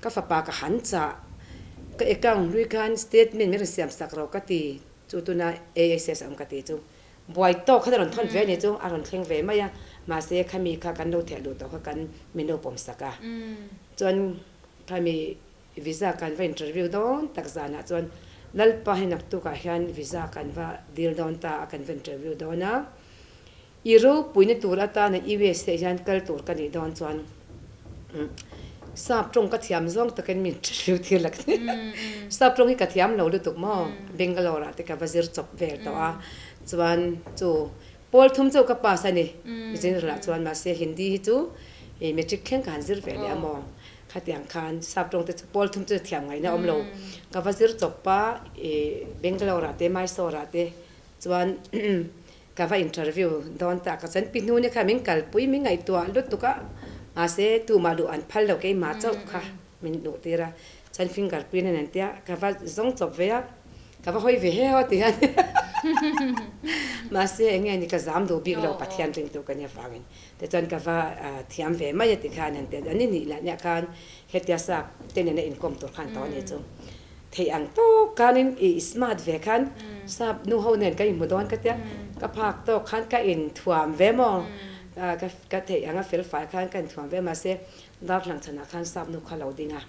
Ka fapa ka han chah. Ka account hlui khan statement min rawn siam sak rawh ka ti chu tuna ASS a awm ka ti chu buai tawk khan a rawn thawn ve a ni chu a rawn thleng ve mai a mahse khami kha kan lo theh luh tawh kha kan min lo pawm sak a chuan khami visa kan va interview dawn tak zanah chuan Lalpa hi naktukah hian visa kan va deal dawn ta a kan va interview dawn a I ropuina tur atana USA hian kal tur ka nih dawn chuan. Sap tawng ka thiam zawng takin min hriu thil a ka ti. Sap tawng hi ka thiam lo lutuk maw? Bangalore ah te ka va zir chawp vel tawh a, chuan chu pawl thum chauh ka pass a ni general ah chuan mahse Hindi hi chu i matric thleng ka han zir ve leh a maw? Khatiang khan sap tawng te chu pawl thum chu thiam ngaihna awm lo. Ka va zir chawp a i Bangalore ah te Mysore ah te chuan Ka va interview dawn ta ka chuan pi hnuni kha min kalpui min ngaihtuah lutuk a, mahse tumah luh an phal lo keimah chauh kha min luh tir a, chuan finger print a nen tia ka va zawng chawp ve a, ka va hawi ve he haw ti hian mahse eng nge ni ka zam duh bik lo Pathian ringtu ka nia vangin tichuan ka va thiam ve mai a ti khan an ti a, ni nih lah nia khan hetia sap te nena inkawm tur khan tawh a ni chu. Theih ang tawk khanin i smart ve khan sap nu ho nen ka inhmu dawn ka tia, ka phak tawk khan ka inthuam ve maw, ka theih anga fel fai khan ka inthuam ve mahse darthlang chhanah khan sap nu kha lo ding a,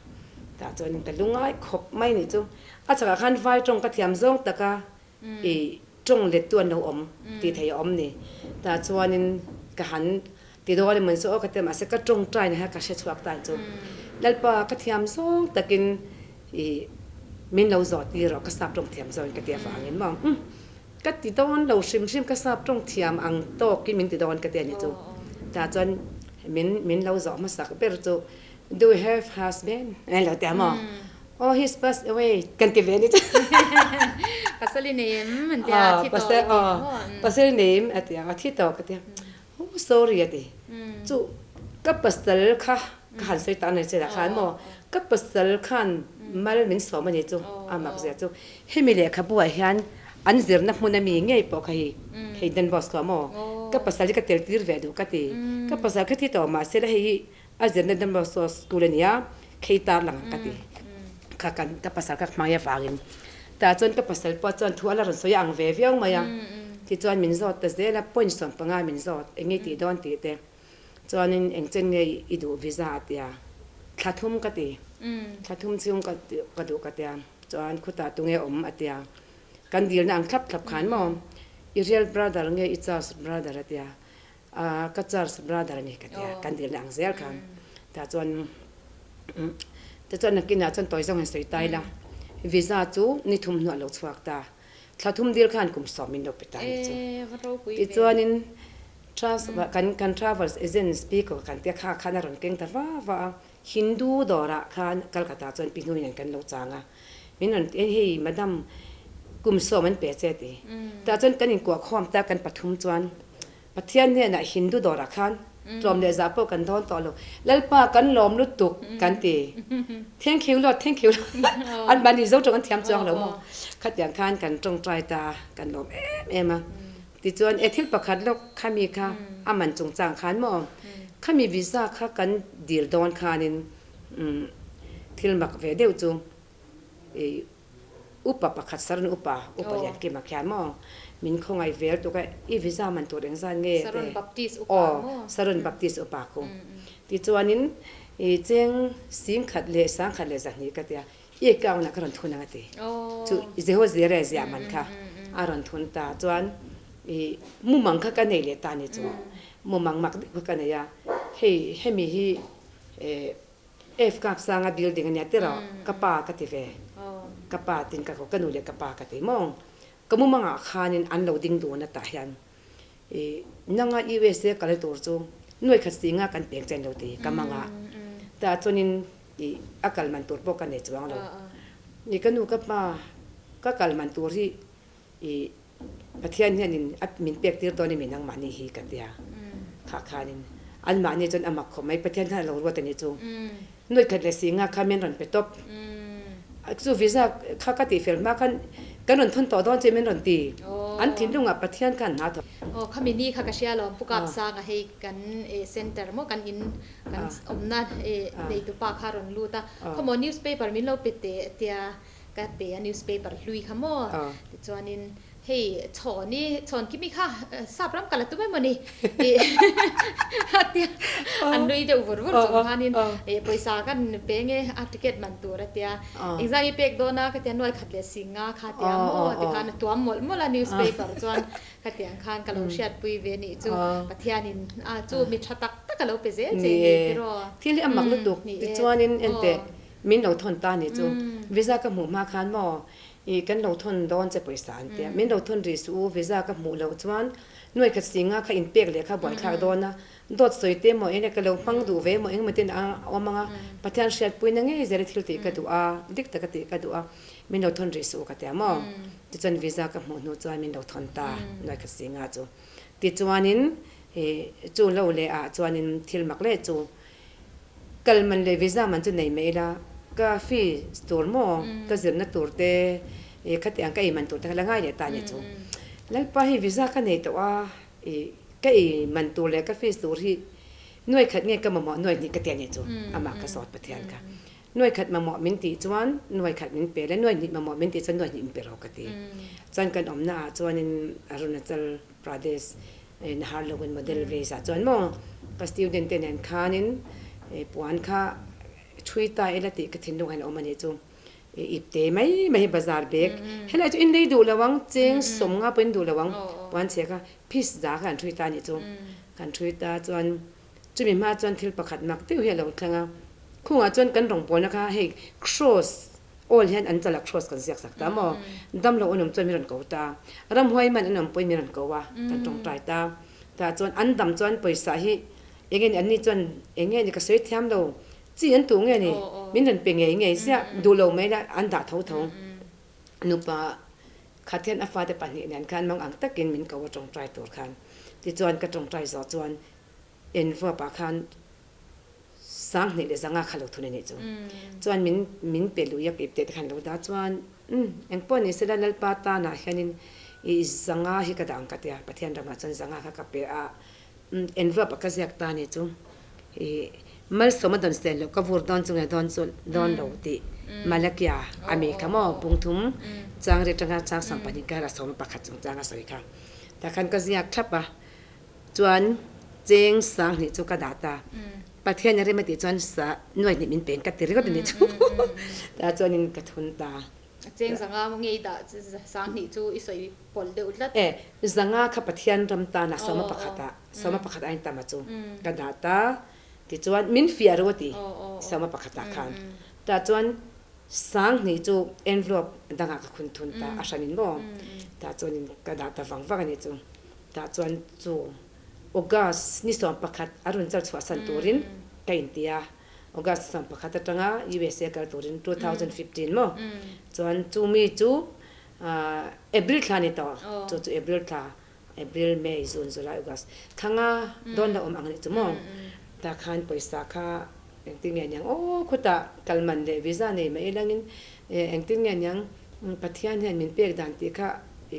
tah chuanin ka lungai khawp mai nih chu. A chhakah khan vai tawng ka thiam zawng taka i tawng lettu an lo awm tih theih a awm ni. Tah chuanin ka han ti dawn emaw ni chu aw ka tia mahse ka tawngtai na kha ka hre chhuak tan chu Lalpa ka thiam zawng takin i min lo zawh tir rawh ka sap tawng thiam zawngin ka ti avangin maw umm ka ti dawn lo hrim hrim ka sap tawng thiam ang tawkin min ti dawn ka ti a ni chu. Tah chuan min min lo zawh hmasak ber chu Do you have husband? A lo ti a maw? Oh, he's passed away kan ti ve a ni chu. Pasal i nei em an ti a, a thi tawh i ti a maw? Pasal i nei em a ti a, a thi tawh ka ti a. Oh, sorry a ti. Chu ka pasal kha ka han sawi tak a ni che dah khan maw? Ka pasal khan mal min sawm a ni chu, a mak zia chu. Hemi lehkhabu ah hian an zirna hmun ami ngei pawh kha hi hei Don Bosco ah maw? Ka pasal hi ka tel tir ve duh ka ti. Ka pasal kha thi tawh mahse la hei hi A zirna Don Bosco school a nia, khei tar lang ka ti. Kha kan ka pasal ka hmangaih avangin. Tah chuan ka pasal pawh chuan thu a la rawn sawi ang ve viau mai a. Tichuan min zawt ta zel a, point 15 min zawt, eng nge tih dawn tih te. Chuanin eng chen nge i duh visa a tia, thla thum ka ti. Thla thum chhung ka ka duh ka tia, chuan khutah tunge awm a tia. Kan dilna ang thlap thlap khan maw, i real brother nge i church brother a tia. A ka church brother a ni ka tia kan dilna ang zel khan tah chuan tichuan nakinah chuan tawi zawng in sawi ta ila visa chu ni thum hnuah lo chhuak ta thla thum dil khan kum sawm min lo pe ta ni chu tichuanin kan kan travels agent speaker kan tia kha khan a rawn keng ta va va a Hindu dawrah khan Calcutta chuan pi hnuin an kan lo chang a min rawn ti hei madam kum sawm an pe che ti tah chuan kan inkuah khawm ta kan pathum chuan Pathian hnenah Hindu dawrah khan tlawm leh zah pawh kan dawn tawh lo. Lalpa kan lawm lutuk kan ti. Thank you Lord, thank you Lord. An mahni zo tawng an thiam chuang lo maw? Khatiang khan kan tawngtai ta a, kan lawm em em a. Tichuan e thil pakhat lawk khami kha a man chungchang khan maw? Khami visa kha kan dil dawn khanin thil mak ve deuh chu i Upa pakhat Saron upa, upa lian kim a khian maw? Min khawngaih vel tuk a, i visa man tur engzat nge te? Saron Baptist upa maw? Aw, Saron Baptist upa khu. Tichuanin i cheng sing khat leh sang khat leh zahnih ka tia, i account ah ka rawn thun ang a ti. Chu Jeho Zire ziah man kha a rawn thun ta. Chuan i mumang kha ka nei leh ta ni chu. Mumang mak deuh kha ka nei a, hei hemi hi F kap sanga building a nia tiraw ka pa ka ti ve ka pa tin ka ko ka nu leh ka pa ka ti maw ka mumangah khanin an lo ding dun a tah hian i nanga USA kal tur chu nuai khat si nga kan peng chen lo ti ka mangah tah chuanin i a kal man tur pawh ka nei chuang lo i ka nu ka pa ka kal man tur hi i Pathian hianin a min pek tir dawn emi nangmahni hi ka tia. Khah khanin anmahni chuan a mak khawp mai Pathian khan a lo ruat a nih chu. Nuaih khat leh si nga kha min rawn pe tawp. Chu visa kha ka tih fel hma khan kan rawn thawn tawh dawn che min rawn ti. An thinlungah Pathian khan hna thawk. Aw khami ni kha ka hria lawm Pu Kapsanga hei kan center maw kan in kan awmna neitupa kha a rawn lut a. Khawmaw newspaper min lo pe teh tia Ka pe a newspaper hlui kha maw? Tichuanin hei chhawn i chhawn kimi kha sap ram kal a tum emaw ni? A tia an nui deuh vur vur chung khanin pawisa kan pe nge a ticket man tur a tia engzah nge pek dawn a ka tia nuai khat leh sing nga kha tia maw tikhan a tuam mawlh mawlh a newspaper chuan khatiang khan ka lo hriatpui ve nih chu Pathianin a chu mi tha tak tak. tak a lo pe zel che Ni ni e, tiraw? thil hi a mak Umm lutuk. ni e, Tichuanin aw. enteh min lo thawn ta ni chu. Umm. Visa ka hmuh hma khan maw ih kan lo thawn dawn che pawisa an tia. Min lo thawn rih suh u, visa ka hmuh loh chuan nuai khat singa kha inpek leh kha buaithlak dawn a. Dawt sawi te maw eng nge ka lo hmang duh ve maw engemaw ten a awm ang a, Pathian hriatpuina ngei zel i thil tih ka duh a, dik taka tih ka duh a, min lo thawn rih suh u ka ti a maw? Tichuan visa ka hmuh hnu chuan min lo thawn ta nuai khat singa chu. Tichuanin chu lo leh ah chuanin thil mak leh chu kal man leh visa man chu nei mai ila, ka fees tur maw ka zirna tur te khatiang ka ei man tur te kha la ngai leh ta a ni chu. Lalpa hei visa ka nei tawh a. I ka ei man tur leh ka fees tur hi nuai khat nge ka mamawh nuai hnih ka ti a ni chu amah ka sawt Pathian kha. Nuai khat mamawh min tih chuan nuai khat min pe le nuai hnih mamawh min tih chuan nuai hnih min pe rawh ka ti. Chuan kan awmna ah chuanin Arunachal Pradesh Naharlagun Model Village ah chuan maw ka student te nen khanin puan kha thui ta ila tih ka thinlung hian a awm a ni chu. Ip te mai mai hi bazar bag helai chu in lei duh lo ang cheng sawm nga pawh in duh lo ang puan chhe kha piece za kha kan thui ta anih chu kan thui ta chuan chumi hma chuan thil pakhat mak deuh hi a lo thleng a khungah chuan kan rawngbawlna kha hei cross awl hian an chala cross kan ziak sak ta maw damlo an awm chuan min rawn ko ta ramhuai man an awm pawhin min rawn ko a kan tawngtai ta tah chuan an dam chuan pawisa hi eng nge ni an ni chuan eng nge ni ka sawi thiam lo. Chi an tuh nge ni? Min rawn pe ngei ngei ziah. Duh lo mai la an dah tho tho. Nupa khat hian a fate pahnih nen khan mang ang takin min ko a tawngtai tur khan. Tichuan ka tawngtai zawh chuan envuap ah khan Sanghnih leh Zanga kha lo thun a nih chu. Chuan min min pe lui a ip teh te khan lo dah chuan umm engpawh ni sela Lalpa tanah hianin i Zanga hi ka dah ang ka tia Pathian ramah chuan Zanga kha ka pe a umm envuap ah ka ziak ta a nih chu. I malsawm a dawn sel loh ka vur dawn chu nge dawn chu dawn lo tih Malakia a mi kha maw pungthum chang ri atanga chang 12 kar a sawm pakhat chung chang a sawi kha tah khan ka ziak thlap a chuan cheng 2000 chu ka dah ta Pathian a rem a tih chuan sa nuai hnih min peng ka ti ringawt a nih chu tah chuanin ka thun ta. Cheng zanga ngei dah 2000 chu i sawi pawlh deuh tlat. E, zanga kha Pathian ram tana sawma pakhata sawma pakhat ain tama chu ka dah ta tichuan min fiah ru a ti sawma pakhatah khan tah chuan 2000 chu envelope dangah ka khun thun ta a hranin maw tah chuanin ka dah ta vang vang a nih chu tah chuan chu August ni 11 a rawn char chhuahsan turin ka inti a. August 11 atanga USA kal turin 2015 maw chuan chu mi chu April thla ni tawh chu chu April thla April May June July August thla nga dawn la awm ang anih chu maw tah khan pawisa kha engtin nge niang aw khutah kal man leh visa nei mai langin engtin nge niang Pathian hian min pek dan tih kha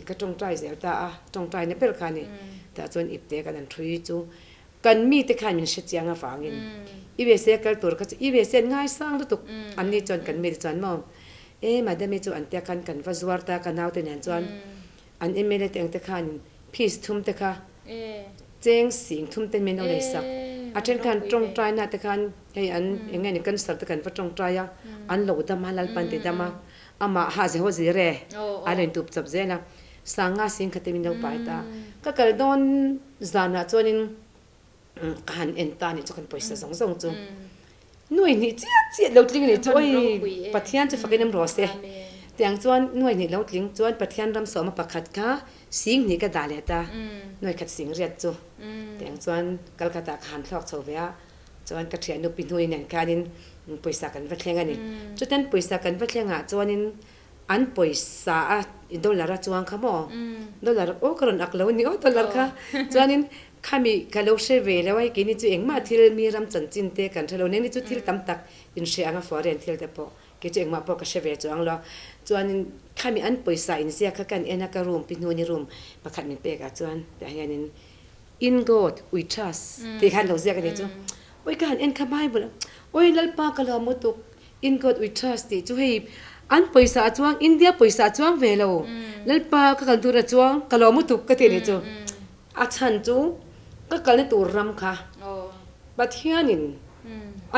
ka tawngtai zel ta a tawngtai na ber kha a ni tah chuan ipte kan an thui chu Kan mite khan min hre chiang avangin USA kal tur kha chu USA an ngaisang lutuk an ni chuan kan mite chuan maw e madam-i chu an tia khan kan va zuar ta ka naute nen chuan an MLA te ang te khan fees thum te kha cheng sing thum te min lo nei sak a then khan tawngtai na te khan hei an eng nge ni cancer te kan va tawngtai a an lo dam a Lalpan ti dam a amah ha ze haw zir e a lo intup chawp zel a sanga sing kha te min lo pai ta ka kal dawn Zanah chuanin ka han en ta anih chu kan pawisa zawng zawng chu nuai hnih chiah chiah lo tling anih chu oi Pathian chu fakin em rawh se tiang chuan nuai hnih lo tling chuan Pathian ram sawma pakhat kha sing hnih ka dah leh ta nuai khat sing riat chu tiang chuan Calcutta ka han thlawk chho ve a chuan ka thiannu pi hnuai nen khanin pawisa kan va thleng a ni chutin pawisa kan va thlengah chuanin An pawisa a dollar a chuang kha maw? Dollar aw ka rawn ak lo a ni aw dollar kha. Chuanin khami ka lo hre ve lo a hei keini chu engmah thil mi ram chanchin te kan hre lo nengni chu thil tam tak in hre ang a foreign thil te pawh kei chu engmah pawh ka hre ve chuang lo. Chuanin khami an pawisa in ziak kha kan en a ka room pi hnuni room pakhat min pek ah chuan tah hianin In God we trust tih khan lo ziak a ni chu. Oi ka han en kha Bible oi Lalpa ka lo mutuk In God we trust tih chu hei an pawisa a chuang India pawisa a chuang ve lo Lalpa ka kal tur a chuang ka lo mutuk ka tih nih chu a chhan chu ka kalna tur ram kha Pathianin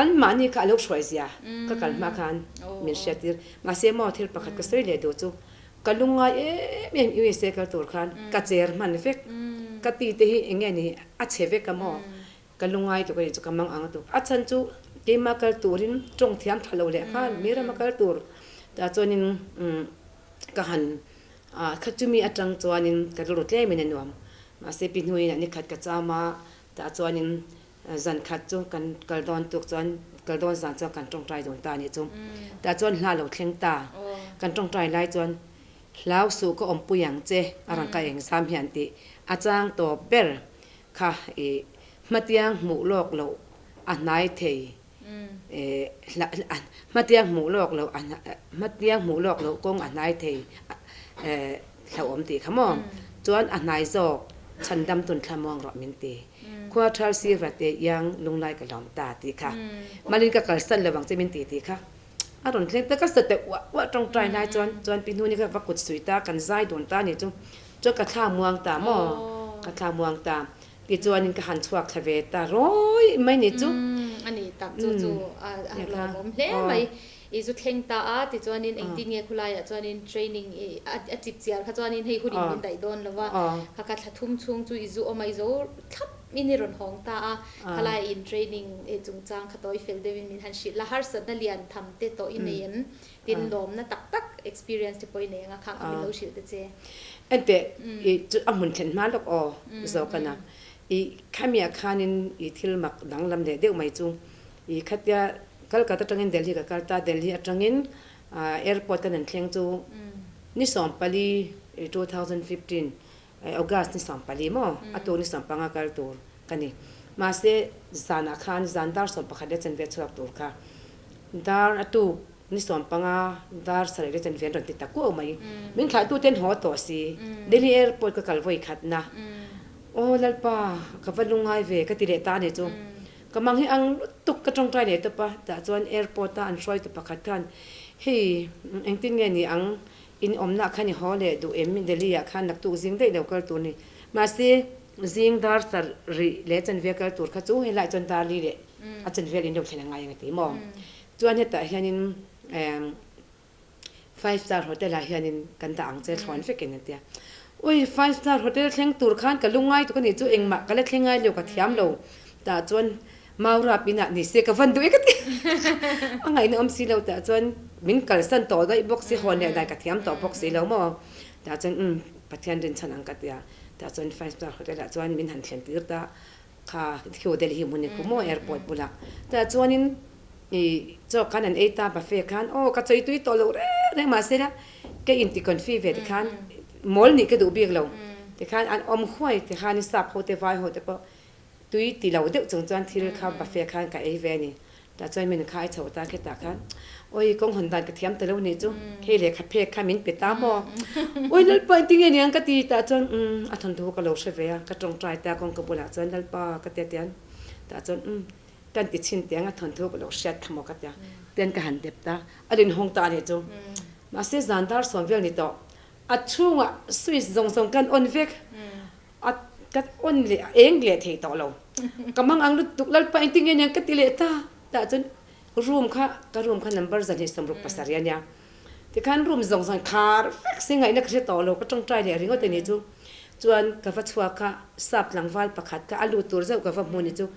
an mahni kha a lo hruai zia ka kal hma khan min hriat tir mahse maw thil pakhat ka sawi leh duh chu ka lungngai em em USA kal tur khan ka cher hman vek ka ti te hi eng nge ni a chhe vek a maw. Ka lungai tuk a ni chu ka mang ang tuk. A chhan chu keimah kal turin tawng thiam tha lo leh nghal mi rama kal tur tah chuanin ka han kha chumi atang chuanin ka rilru tlemin a nuam. Mahse pi hnuaiin a nikhat ka cham a tah chuanin zan khat chu kan kal dawn tuk chuan kal dawn zan chuan kan tawngtai dawn ta a nih chu. Tah chuan hla lo thleng ta. Kan tawngtai lai chuan hlau suh ka awmpui ang che a rawn ka engzam hian tih a chang tawp ber. Kha i hmatiang hmuh lawk loh a hnai thei hmatiang hmuh lawk loh a hmatiang hmuh lawk loh kawng a hnai thei hlauhawm tih kha maw? Chuan a hnai zawk chhandam tun thlamuang rawh min ti. Khua thal sirva te iang lunglai ka lawm ta tih kha. Malin ka kalsan lo ang che min ti tih kha. A rawn thleng ta ka sa teh uah uah tawngtai lai chuan chuan pi hnuni kha va kut suih ta kan zai dawn ta ni chu chuan ka thla muang ta maw ka thla muang ta tichuanin ka han chhuak thla ve ta rawi mai ni chu. A ni tak chu chu a lawmawm hle mai i zu thleng ta a tichuanin engtin nge khulaiah chuanin training i a chip chiar kha chuanin hei hun in min daih dawn lo va kha kha thla thum chhung chu i zu awm a i zo thlap in i rawn hawng ta a. Khalai in training chungchang kha tawi fel deuhin min han hrilh la, harsatna lian tham te tawh i nei em? Tin lawmna tak tak experience te pawh i nei ang a, khang kha min lo hrilh ta che. Enteh, i chu a hmun thlen hma lawk aw zawk a na. I khamiah khanin i thil mak danglam leh deuh mai chu i khatia Kolkata atangin Delhi ka kal ta, Delhi atangin airport kan han thleng chu ni 14 2015 August ni 14 maw? A tuk ni 15 kal tur ka ni. Mahse, zanah khan zan dar 11 leh chanve chhuak tur kha dar a tuk ni 15 dar 7 leh chanve an rawn ti ta kuau mai. Min thlahtu ten haw tawh si. Delhi airport ka kal vawi khatna. Aw Lalpa, ka va lungngai ve ka ti leh ta a ni chu. Ka mang hi ang lutuk ka tawngtai leh tawp a. Tah chuan airport a an hruaitu pakhat khan, Hei, engtin nge ni ang? In awmna khan i haw leh duh em? Delhi ah khan naktuk zing daih lo kal tur ni. Mahse, zing dar sar rih leh chanve kal tur kha chu helaiah chuan dar li leh a chanvel in lo thlen a ngai ang a ti maw? Chuan hetah hianin five star hotel ah hianin kan dah ang che thlawn vekin a ti a. Ui, five star hotel thleng tur khan ka lungngai tuk a nih chu engmah ka la thleng ngai lo ka thiam lo. Tah chuan Maura pinah ni se ka van duh e ka ti. A ngaihna awm si lo tah chuan min kalsan tawh daih bawk si, hawn leh dai ka thiam tawh bawk si lo maw. Tah chuan umm Pathian rinchhan ang ka ti a. Tah chuan five star hotel ah chuan min han thlen tir ta kha New Delhi hmun i khu maw airport bulah. Tah chuanin i chaw khan an ei ta buffet khan aw ka chawi tui tawh lo reng reng mahse la ka inti confi ve tikhan mawl nih ka duh bik lo. Tikhan an awm huai tikhan sap ho te vai ho te pawh Tui ti lo deuh chung chuan thil kha buffet khan ka ei ve a ni. Tah chuan min khai chho ta khetah khan, Awi kawng hawn dan ka thiam ta lo nih chu, hei lehkha phek kha min pe ta maw? Awi Lalpa engtin nge niang ka ti? Tah chuan umm a thawnthu ka lo hre ve a, ka tawngtai ta kawngka bulah chuan Lalpa ka ti a tian. Tah chuan umm kan ti chhin teh ang a thawnthu ka lo hriat kha maw ka ti a, tian ka han dep ta, a rinhawng ta a nih chu. Mahse zan dar sawm vel ni tawh, a chhungah switch zawng zawng kan on vek. A ka on leh a eng leh thei tawh lo. Ka mang ang lutuk Lalpa engtin nge niang ka ti leh ta. Tah chuan room kha ka room kha number 267 a nia. Tikhan room zawng zawng khar vek si ngaihna ka hre tawh lo ka tawngtai leh ringawt a ni chu. Chuan ka va chhuak a sap tlangval pakhat kha a lut tur zauh ka va hmu ni chu.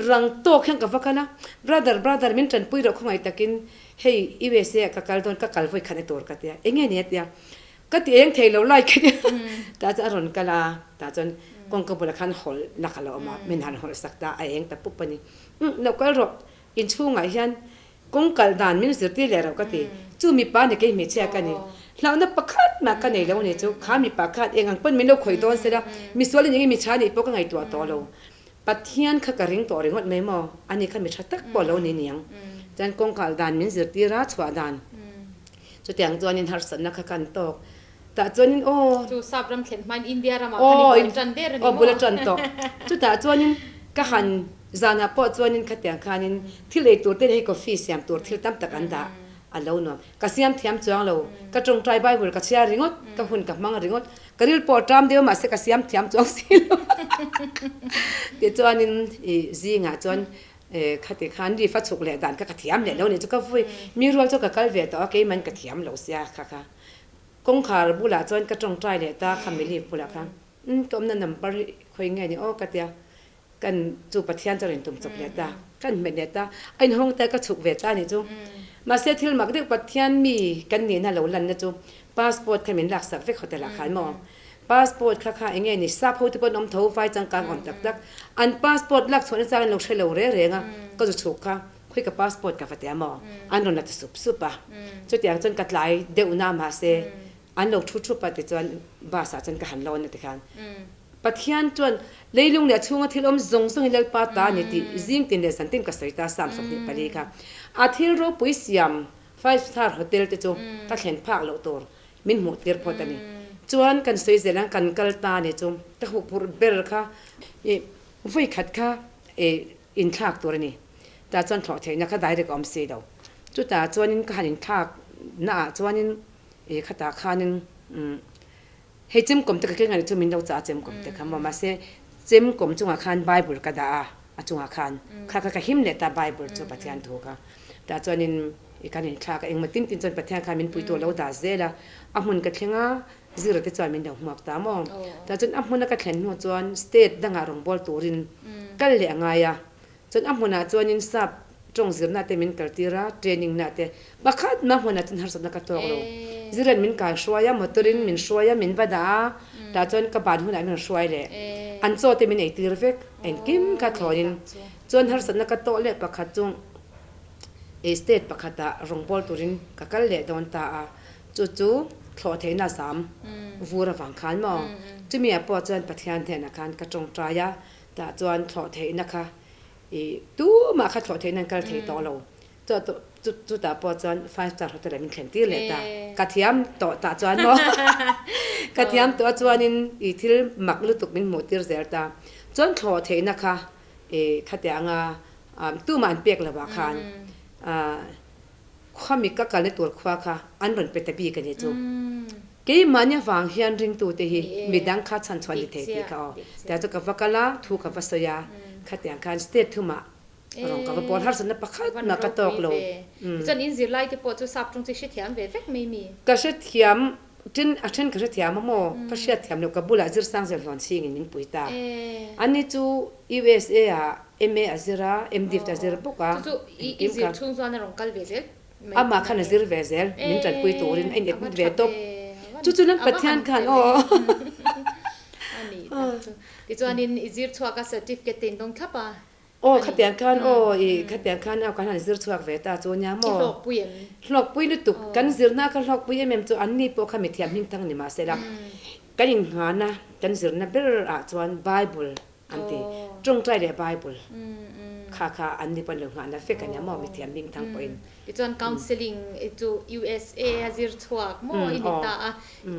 Rang tawk hian ka va kal a, brother brother min tanpui rawh khawngaih takin hei USA ah ka kal dawn ka kal vawi khat na tur ka tia. Enge ni a tia. Ka ti eng thei lo lai khi tah chuan a rawn kal a, tah chuan kawngka bulah khan hawlh lak a lo awm a, min han hawlh sak ta a eng ta pup a ni. Umm lo kal rawh, inchhungah hian kawng kal dan min zirtir leh rauh ka ti, chu mipa ni kei hmeichhia ka ni, hlauhna pakhat mah ka nei lo ni chu, kha mipa khan eng ang pawn min lo khawih dawn sela, misual in eng nge mi tha nih pawh ka ngaihtuah tawh lo, Pathian kha ka ring tawh ringawt mai maw, ani kha mi tha tak pawh lo ni niang, chuan kawng kal dan min zirtir a chhuah dan. Chutiang chuanin harsatna kha kan tawk. Tah chuanin aw. Chu sap ram thlen hmain India ramah khan i bul tan der a ni maw? Aw bul a tan tawh. Chutah chuanin ka han zanah pawh chuanin khatiang khanin thil ei tur te leh hei coffee siam tur thil tam tak an dah a lo nuam. Ka siam thiam chuang lo. Ka tawngtai Bible ka chhiar ringawt, ka hun ka hmang ringawt. Ka ril pawh a ṭam deuh a mahse ka siam thiam chuang si lo. Tichuanin i zingah chuan Khati khan ri fa chhuk leh dan kha ka thiam leh lo nih chu ka vui. Mi rual chu ka kal ve tawh a, keiman ka thiam lo sia kha kha. Kawngkhar bulah chuan ka tawngtai leh ta kha mi lift bulah khan, Umm ka awmna number hi khawi nge ni aw ka tia. Kan chu Pathian chu a rawn tum chawp leh ta, kan hmet leh ta, a inhawng ta ka chhuk ve ta a nih chu. Mahse thil mak deuh Pathian mi kan nihna lo lanna chu passport kha min laksak vek hotel ah khan maw. Passport kha kha eng nge ni sap ho te pawh an awm tho vai changkang awm tak tak an passport lak chhuahna chang an lo hre lo reng reng a, ka zu chhuk kha khawi ka passport ka va ti a maw an rawn la ta sup sup a, chutiang chuan ka tlai deuh na mahse an lo thu thup a tichuan bus ah chuan ka han lawn a tikhan Pathian chuan leilung leh a chhunga thil awm zawng zawng hi Lalpa ta a ni tih zing tin leh zan tin ka sawi ta Psalm 24 kha a thil ropui siam five star hotel te chu ka thlen phak loh tur min hmuh tir phawt a ni. Chuan kan sawi zel ang kan kal ta a ni chu ka huh phurh ber kha i vawi khat kha i inthlak tur a ni. Tah chuan thlawh theihna kha direct a awm si lo. Chutah chuanin ka han inthlak naah chuanin i khatah khanin umm hei chemkawm te ka keng a ni chu min lo chah a chemkawm te kha maw mahse chemkawm chungah khan bible ka dah a a chungah khan kha kha ka him leh ta bible chu Pathian thu kha. Tah chuanin i kan inthlak a, engmaw tin tin chuan Pathian khan min puitu a lo dah zel a, a hmun ka thleng a, zira te chuan min lo hmuak ta maw? Tah chuan a hmuna ka thlen hnu chuan state dangah rawngbâwl turin kal leh a ngai a, chuan a hmunah chuanin sap tawng zirna te min kaltir a, training na te, pakhat mah hmunah chuan harsatna ka tawk lo. Zira'n min kai hruai a, motor in min hruai a, min va dah a, tah chuan ka ban hunah min rawn hruai leh. An chaw te min eitir vek, engkim kha thlawnin. Chuan harsatna ka tawh leh pakhat chu State pakhatah rawngbâwl turin ka kal leh dawn ta a, chu chu thlawh theihna zam vur avang khan maw? Chumi ah pawh chuan Pathian hnenah khan ka tawngtai a, tah chuan thlawh theihna kha ih tumah kha thlawh theihna an kal thei tawh lo. Chu chutah pawh chuan five star hotel ah min thlen tir leh ta. Ka thiam tawh tah chuan maw? Ka thiam tawh a chuanin ih thil mak lutuk min hmuh tir zel ta. Chuan thlawh theihna kha ih khatianga Tumah an pek lovah khan khuami ka kalna tur khua kha an rawn pe ta bik a ni chu. Keimahni avang hian ringtute hi midang kha chhan chhuah ni thei tih kha aw. Tiang chu ka va kal a, thu ka va sawi a, khatiang khan state thumah rawn ka va pawl harsatna pakhat mah ka tawk lo. Tichuan in zirlaite pawh chu sap ṭawng chu i hrethiam ve vek mai mi? Ka hrethiam Tin, a then ka hrethiam a maw? Ka hriatthiam loh ka bulah Zirsang Zelhlawn chhingin min pui ta. Ani chu USA ah MA a zir a, MDiv a zir bawk a. Chu chu i zir chhung chuan a rawn kal ve zel mai. Amah khan a zir ve zel, min tanpui turin a in admit ve tawp. Chu chu nan Pathian khan aw. A nih tak chu. Tichuanin i zir chhuak a certificate te in dawng thlap a. Aw khatiang khan aw i khatiang khan aw kan han zir chhuak ve ta chu nia maw? I hlawkpui em? Hlawkpui lutuk. Kan zirna kha hlawkpui em em chu an ni pawh kha mithiam hming thang ni mahsela kan innghan a kan zirna ber ah chuan Bible an ti. Tawngtai leh Bible kha kha an ni pawh an lo nghahna vek a nia maw mithiam hming thang pawhin. Tichuan counselling chu USA a zir chhuak maw i ni ta a.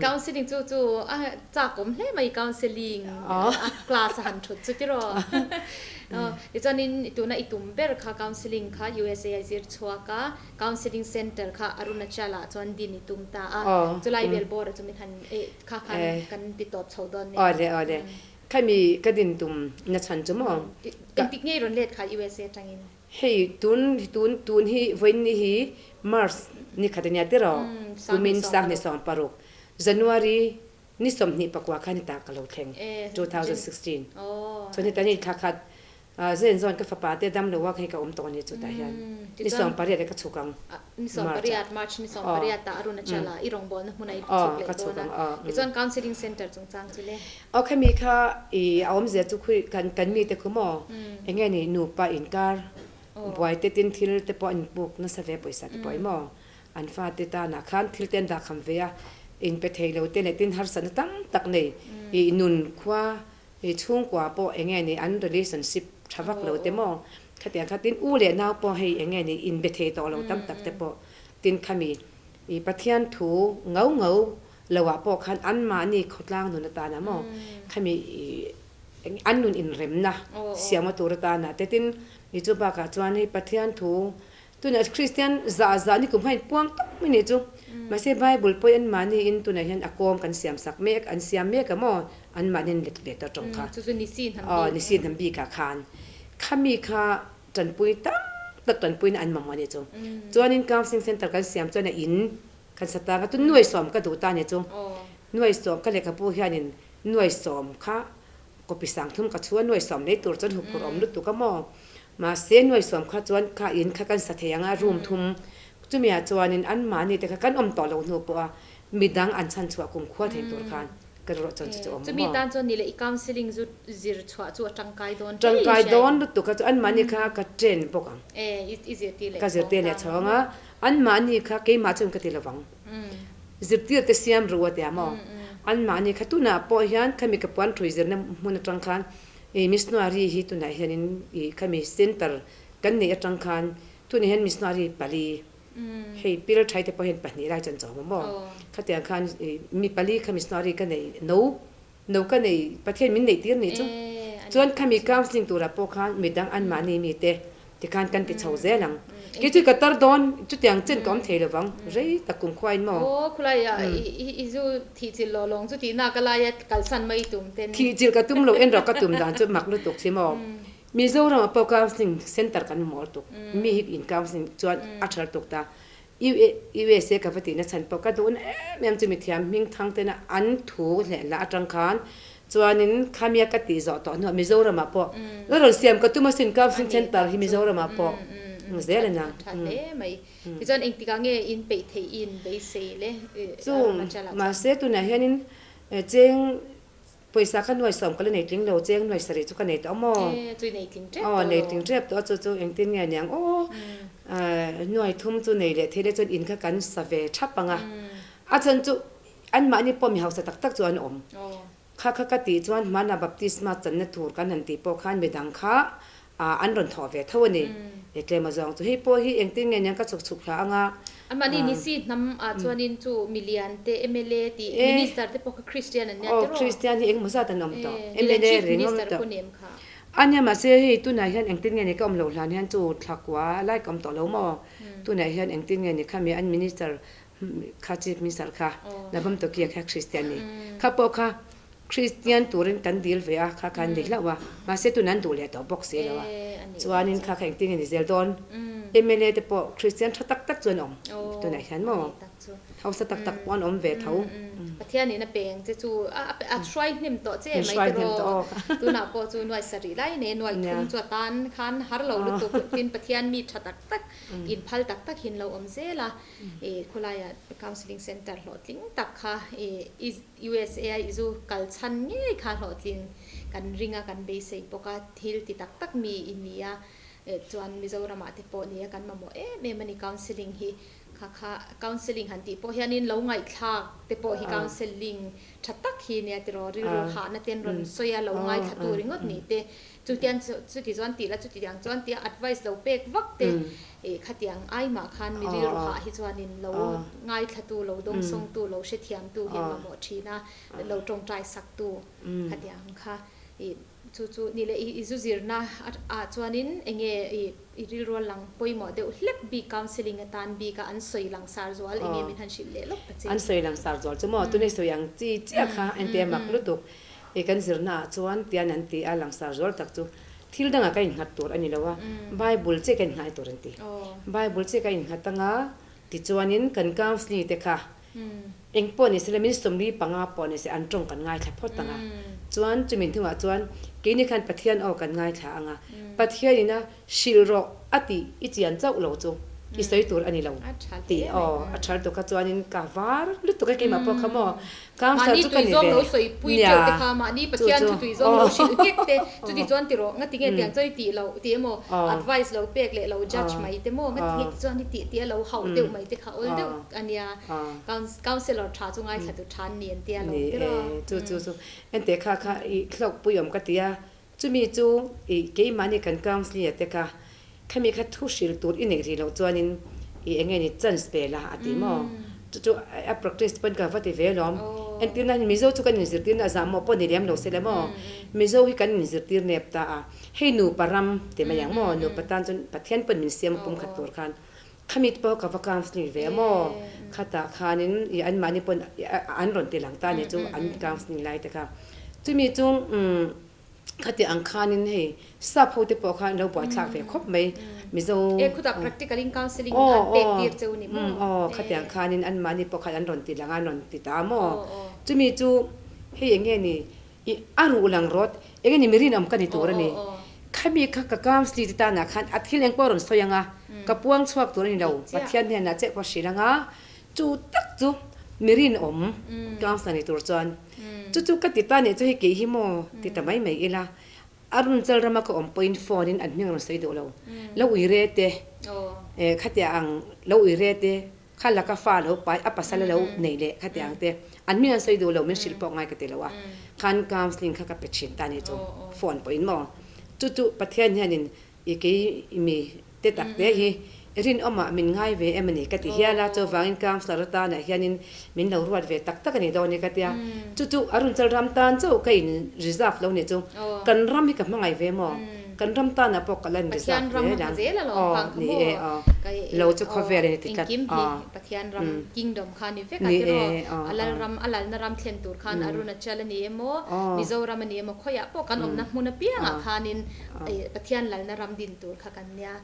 Counselling chu chu a chak awm hle mai counselling a class a han thut chu tiraw. Tichuanin tuna i tum ber kha counselling kha USA a zir chhuak a, counselling center kha Arunachal ah chuan din i tum ta a. Chulai vel bawr ah chu min han kha khan kan ti tawp chho dawn nia. Awle awle. Khami ka din tum na chhan chu maw? Engtik nge i rawn let kha USA atangin? Hei tun tun tun hi vawiin ni hi March ni khat a nia tiraw? Kumin 2026 January ni 24 khan heta ka lo thleng 2016 chuan heta ni thla khat zen zawn ka fapa te dam lo a hei ka awm tawh a ni chutah hian ni 18 ah ka chhuk ang. Ni 18 March ni 18 ah Arunachal ah i rawngbawlna hmun ah i chhuk leh dawn a tichuan counselling centre chungchang chu le. Aw khami kha i a awmzia chu khui kan kan mite khu maw enge ni nupa inkar buai te tin thil te pawh an inpuk nasa ve pawisa te pawh emaw an fate tanah khan thil te an dahkham ve a inpe thei lo te leh tin harsatna tam tak nei i nun khua i chhungkua pawh enge ni an relationship tha vak lo te maw khatiang kha tin u leh nau pawh hei enge ni inbe thei tawh lo tam tak te pawh tin khami i Pathian thu ngau ngau Lo ah pawh khan anmahni khawtlang nun atana maw khami an nun inremna siamna tur atana te tin ni chu bakah chuan hei Pathian thu tunah Kristian zah zah ni kum khan inpuang tawp mai nih chu mahse Bible pawh hi anmahni in tunah hian a kawm kan siam sak mek an siam mek a maw anmahni an let ve ta tawng kha aw nisi hnam bikah khan khami kha tanpui tam tak tanpuina an mamawh a nih chu chuanin counselling center kan siam chuan a in Kan sa tang a chu nuai sawm ka duh ta nia chu. Nuai sawm ka lehkhabu hianin nuai sawm kha Copy 30 ka chhu a nuai sawm lei tur chuan huphurh awm lutuk a maw? Mahse nuai sawm kha chuan kha in kha kan sa thei ang a, room thum chumi ah chuanin anmahni te kha kan awm tawh loh hnu pawh a midang an chhan chhuah kum khua thei tur khan ka rilruah chuan chu chu awm a maw? Chumi tan chuan ni leh i counselling zu zir chhuah chu a tangkai dawn hle in Tangkai hria dawn em? lutuk a chu anmahni kha ka train bawk ang. E, i zirtir leh Ka chhawng zirtir ta leh ang chhawng maw? a, anmahni kha keimah chuan ka ti lovang. Zirtir te siam ru a tia maw? Anmahni kha tunah pawh hian khami ka puan thui zirna hmun atang khan i missionary hi tunah hianin i khami center kan neih atang khan tunah hian missionary pali hei pil thai te pawh hian pahnih lai chuan chawm a maw? Khatiang khan i mi pali kha missionary ka nei no no ka nei Pathian min neih tir nih chu. Chuan khami counselling turah pawh khan midang anmahni mite Tikhan kan ti chho zel ang. Kei chu ka tar dawn, chutiang chen ka awm thei lo vang, rei tak kum khuain maw? Aw, khulaiah i zu thih chilh lawh lawng chu tihna ka laia kalsan mai tum ten. Thih chilh ka tum lo, en rawh ka tum dan chu mak lutuk si maw? Mizoram ah pawh counselling center kan mawl tuk, mi hi in counselling chuan a tha lutuk ta. USA ka va tihna chhan pawh ka duhna em em chu mithiam hming thang tena an thu leh lah atang khan chuanin khamia ka tih zawh tawh hnuah Mizoramah pawh la rawn siam ka tum asin counselling center hi Mizoramah pawh zel a nia. Tha hle mai. Tichuan engtikah nge in peih theih i in beisei le Chu mahse tunah hianin cheng Pawisa ka nuai sawm ka la nei tling lo, cheng nuai sarih chu ka nei tawh maw? E, chu i nei tling tep Aw, tawh lo. nei tling tep tawh a, chu chu engtin nge niang aw, nuai thum chu nei leh thei le chuan in kha kan sa ve thap ang a. A chhan chu anmahni pawh mi hausa tak tak chu an awm. Kha kha ka tih chuan hmanah baptisma channa tur kan han tih pawh khan midang kha an rawn thawh ve tho a ni. E tlem azawng chu hei pawh hi engtin nge niang ka chhuk chhuk hla ang a. Amahni ni si hnam ah chuanin chu milian te mla tih minister te pawh kha Christian an nia tiraw? Aw Christian hi engemaw zat an awm tawh mla Chief ring awm Minister tawh. pawh ni em kha? A nia mahse hei tunah hian engtin nge ni ka awm loh hlan hian chu thlakua lai ka awm tawh lo maw? Tunah hian engtin nge ni khami an minister kha Chief Minister kha Nabam Tokia kha Christian ni kha pawh kha Kristian turin kan dil ve a, kha khan ni hlauh a, mahse tun an duh leh tawh bawk si lo a, chuanin kha kha engtin nge ni zel dawn? Mla te pawh Kristian tha tak tak chu an awm tunah hian maw? Hausa tak tak pawh an awm ve tho. Pathianin a peng che chu a hruai hnem tawh che mai tiraw? Tunah pawh chu nuai sarih lai nei nuai thum chu a tan khan har lo lutuk tin Pathian mi tha tak tak inphal tak tak hin lo awm zel a, khawlaiah counselling centre hlawhtling tak kha i USA a i zu kal chhan ngei kha hlawhtling kan ring a, kan beisei bawk a, thil ti tak tak mi i ni a, chuan Mizoramah te pawh ni a kan mamawh em em a ni counselling hi, kha kha counselling han tih pawh hianin lo ngaihthlak te pawh hi counselling tha tak hi nia tiraw rilru hahna ten rawn sawi a lo ngaithla tu ringawt nih te Chutiang chuti chuan tih la chutiang chuan tia advice lo pek vak te ih khatiang ai mah khan mi rilru hah hi chuanin lo ngaithlatu lo dawngsawngtu lo hrethiamtu hi an mamawh thin a lo tawngtai saktu khatiang kha ih chu chu ni leh i zu zirna ah chuanin enge ih i rilru a lang pawimawh deuh hlek bik counselling atan bik a an sawi langsar zual enge min han hrilh leh lawk ta che. An sawi langsar zual chu maw tunei sawi ang chi chiah kha entir mak lutuk. Hei kan zirna ah chuan tian an ti a, langsar zual tak chu thil dangah ka innghat tur a ni lo a, Bible che ka innghai tur an ti. Bible che ka innghat anga tichuanin kan counselling te kha eng pawh ni sela min sawmli panga pawh ni se an tawng kan ngaithla phawt anga chuan chumi hnungah chuan keini khan Pathian aw kan ngaithla anga Pathian ina Hrilh rawh a tih i chian chauh lo chu i sawi tur a ni lo tih aw a thar tuk kha chuanin ka var lutuk e keimah pawh kha maw counselor Mahni chu ka ni tuizawng ve lo sawi pui nia teuh te kha mahni chu Pathian chu thu tuizawng lo aw hrilh nghek te chuti chuan ti rawh ngati nge tiang chuan i tih loh tih emaw aw advice lo pek leh lo judge aw mai te maw ngati aw nge ti chuan i tih tih a lo hauh deuh mai te kha awl aw deuh a nia aw counselor tha chu ngaithla tu tha an ni an tia lo ni te e rawh chu chu chu enteh kha kha i hlauh pui awm ka ti a Chumi chu i keimahni kan counselling a te kha, khami kha thu hrilh tur i neih rih loh chuanin i eng nge ni chance pe la a ti maw? Chu chu a practice pawn ka va ti ve alawm. Entirna hi Mizo chu kan inzirtirna a zah mawh pawh ni lem lo se le maw? Mizo hi kan inzirtir nep ta a, hei nupa ram ti mai ang maw? Nupa tan chuan Pathian pawn min siam a pumkhat tur khan khami te pawh ka va counselling ve maw? Khatah khanin i anmahni pawn an rawn ti lang ta a ni chu an counselling lai te kha. Chumi chu umm. Khati ang khanin hei sap ho te pawh kha an lo buaithlak ve khawp mai Mizo E khutah practical in counselling an pek tir cheu ni maw? Aw khati ang khanin anmahni pawh khan an rawn ti lang a an rawn ti ta maw? Chumi chu hei eng nge ni? I a ruh lang rawt, eng nge ni mi rinawm ka ni tur a ni. Khami kha ka counselling te tanah khan a thil eng pawh a rawn sawi ang a, ka puang chhuak tur a ni lo, Pathian hnenah che pawh a hrilh ang a, chu tak chu mi rinawm counsellor ni tur chuan chu chu ka ti ta nih chu hei kei hi maw ti ta mai mai ila, a rawn chal rama ka awm pawhin phone in an hming a rawn sawi duh lo, lo uire te, khatia ang lo uire te, Kha laka fa lo pai, a pasal a lo nei leh kha tiang te, an hming an sawi duh lo, min hrilh pawh ngai ka ti lo a, khan counselling kha ka pe thin ta ni chu, phone pawhin maw, chu chu Pathian hianin i kei mi te tak te hi rinawmah min ngai ve em a ni ka ti hial a, chuvangin counsellor atanah hianin min lo ruat ve tak tak a ni dawn ni ka tia, chu chu a rawn chal ram tan chauh ka in reserve lo ni chu, kan ram hi ka hmangaih ve maw. Kan ram tanah pawh ka lan Pathian reserve ram hle a hma dang. zel alawm Aw, phang kha ni maw? e, aw. Ka Lo chu khawvel a ni ti tlat. Engkim hi Aw. Pathian ram, kingdom kha a ni vek a Ni tiraw? e, aw, A lal aw. ram, a lalna ram thlen tur khan Arunachal a ni emaw, Aw. Mizoram a ni emaw, khawiah pawh kan awmna hmun apiangah Aw. khanin Aw. Pathian lalna ram din tur kha kan nia.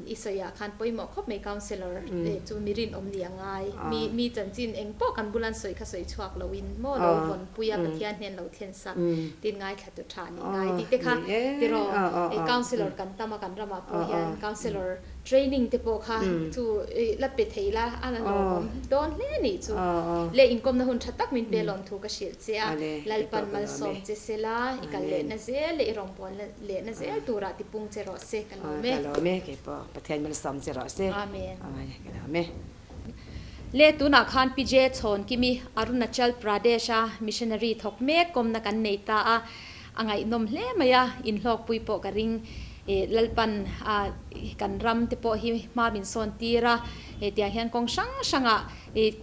I sawiah khan pawimawh khawp mai councillor chu mi rinawm ni a ngai. Mi mi chanchin eng pawh kan bulan sawi kha sawi chhuak loin maw lo vawnpui a Pathian hnen lo thlen sak tin ngaithla tu tha ni ngai tih te kha tiraw councillor kan tam a kan ramah pawh hian councillor training te pawh kha chu la pe thei la a la lawmawm dawn hle nih chu le inkawmna hun tha tak min pe lawm thu ka hrilh che a Lalpan malsawm che sela i kal lehna zel leh i rawngbawlna Lehna zel turah tipung che rawh se ka lawm e. Ka lawm e kei pawh Pathian min sawm che rawh se. Amen. Ka lawm e. Le tunah khan Pi J Chhawnkimi Arunachal Pradesh a missionary thawk mek kawmna kan nei ta a, a ngaihnawm hle mai a, inhlawkpui pawh ka ring. Lalpan kan ram te pawh hi hma min sawn tir a, tiang hian kawng hrang hrangah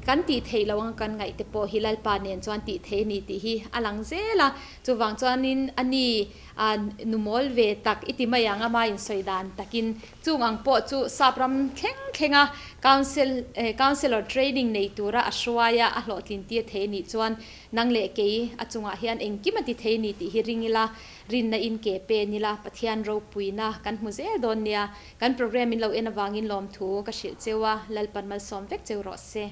kan tih theih loh anga kan ngaih te pawh hi Lalpa nen chuan tih theih a ni tih hi a lang zel a, chuvang chuanin a ni A nu mawl ve tak i ti mai ang a ma insawi dan takin chung ang pawh chu sap ram thleng thlenga council councillor training nei tura a hruai a a hlawhtlin tir thei anih chuan nang leh kei a chungah hian engkim a ti thei ni tih hi ring ila rinna in ke pen ila Pathian ropuina kan hmu zel dawn nia kan program in lo en avangin lawmthu ka hrilh cheu a Lalpan malsawm vek cheu rawh se.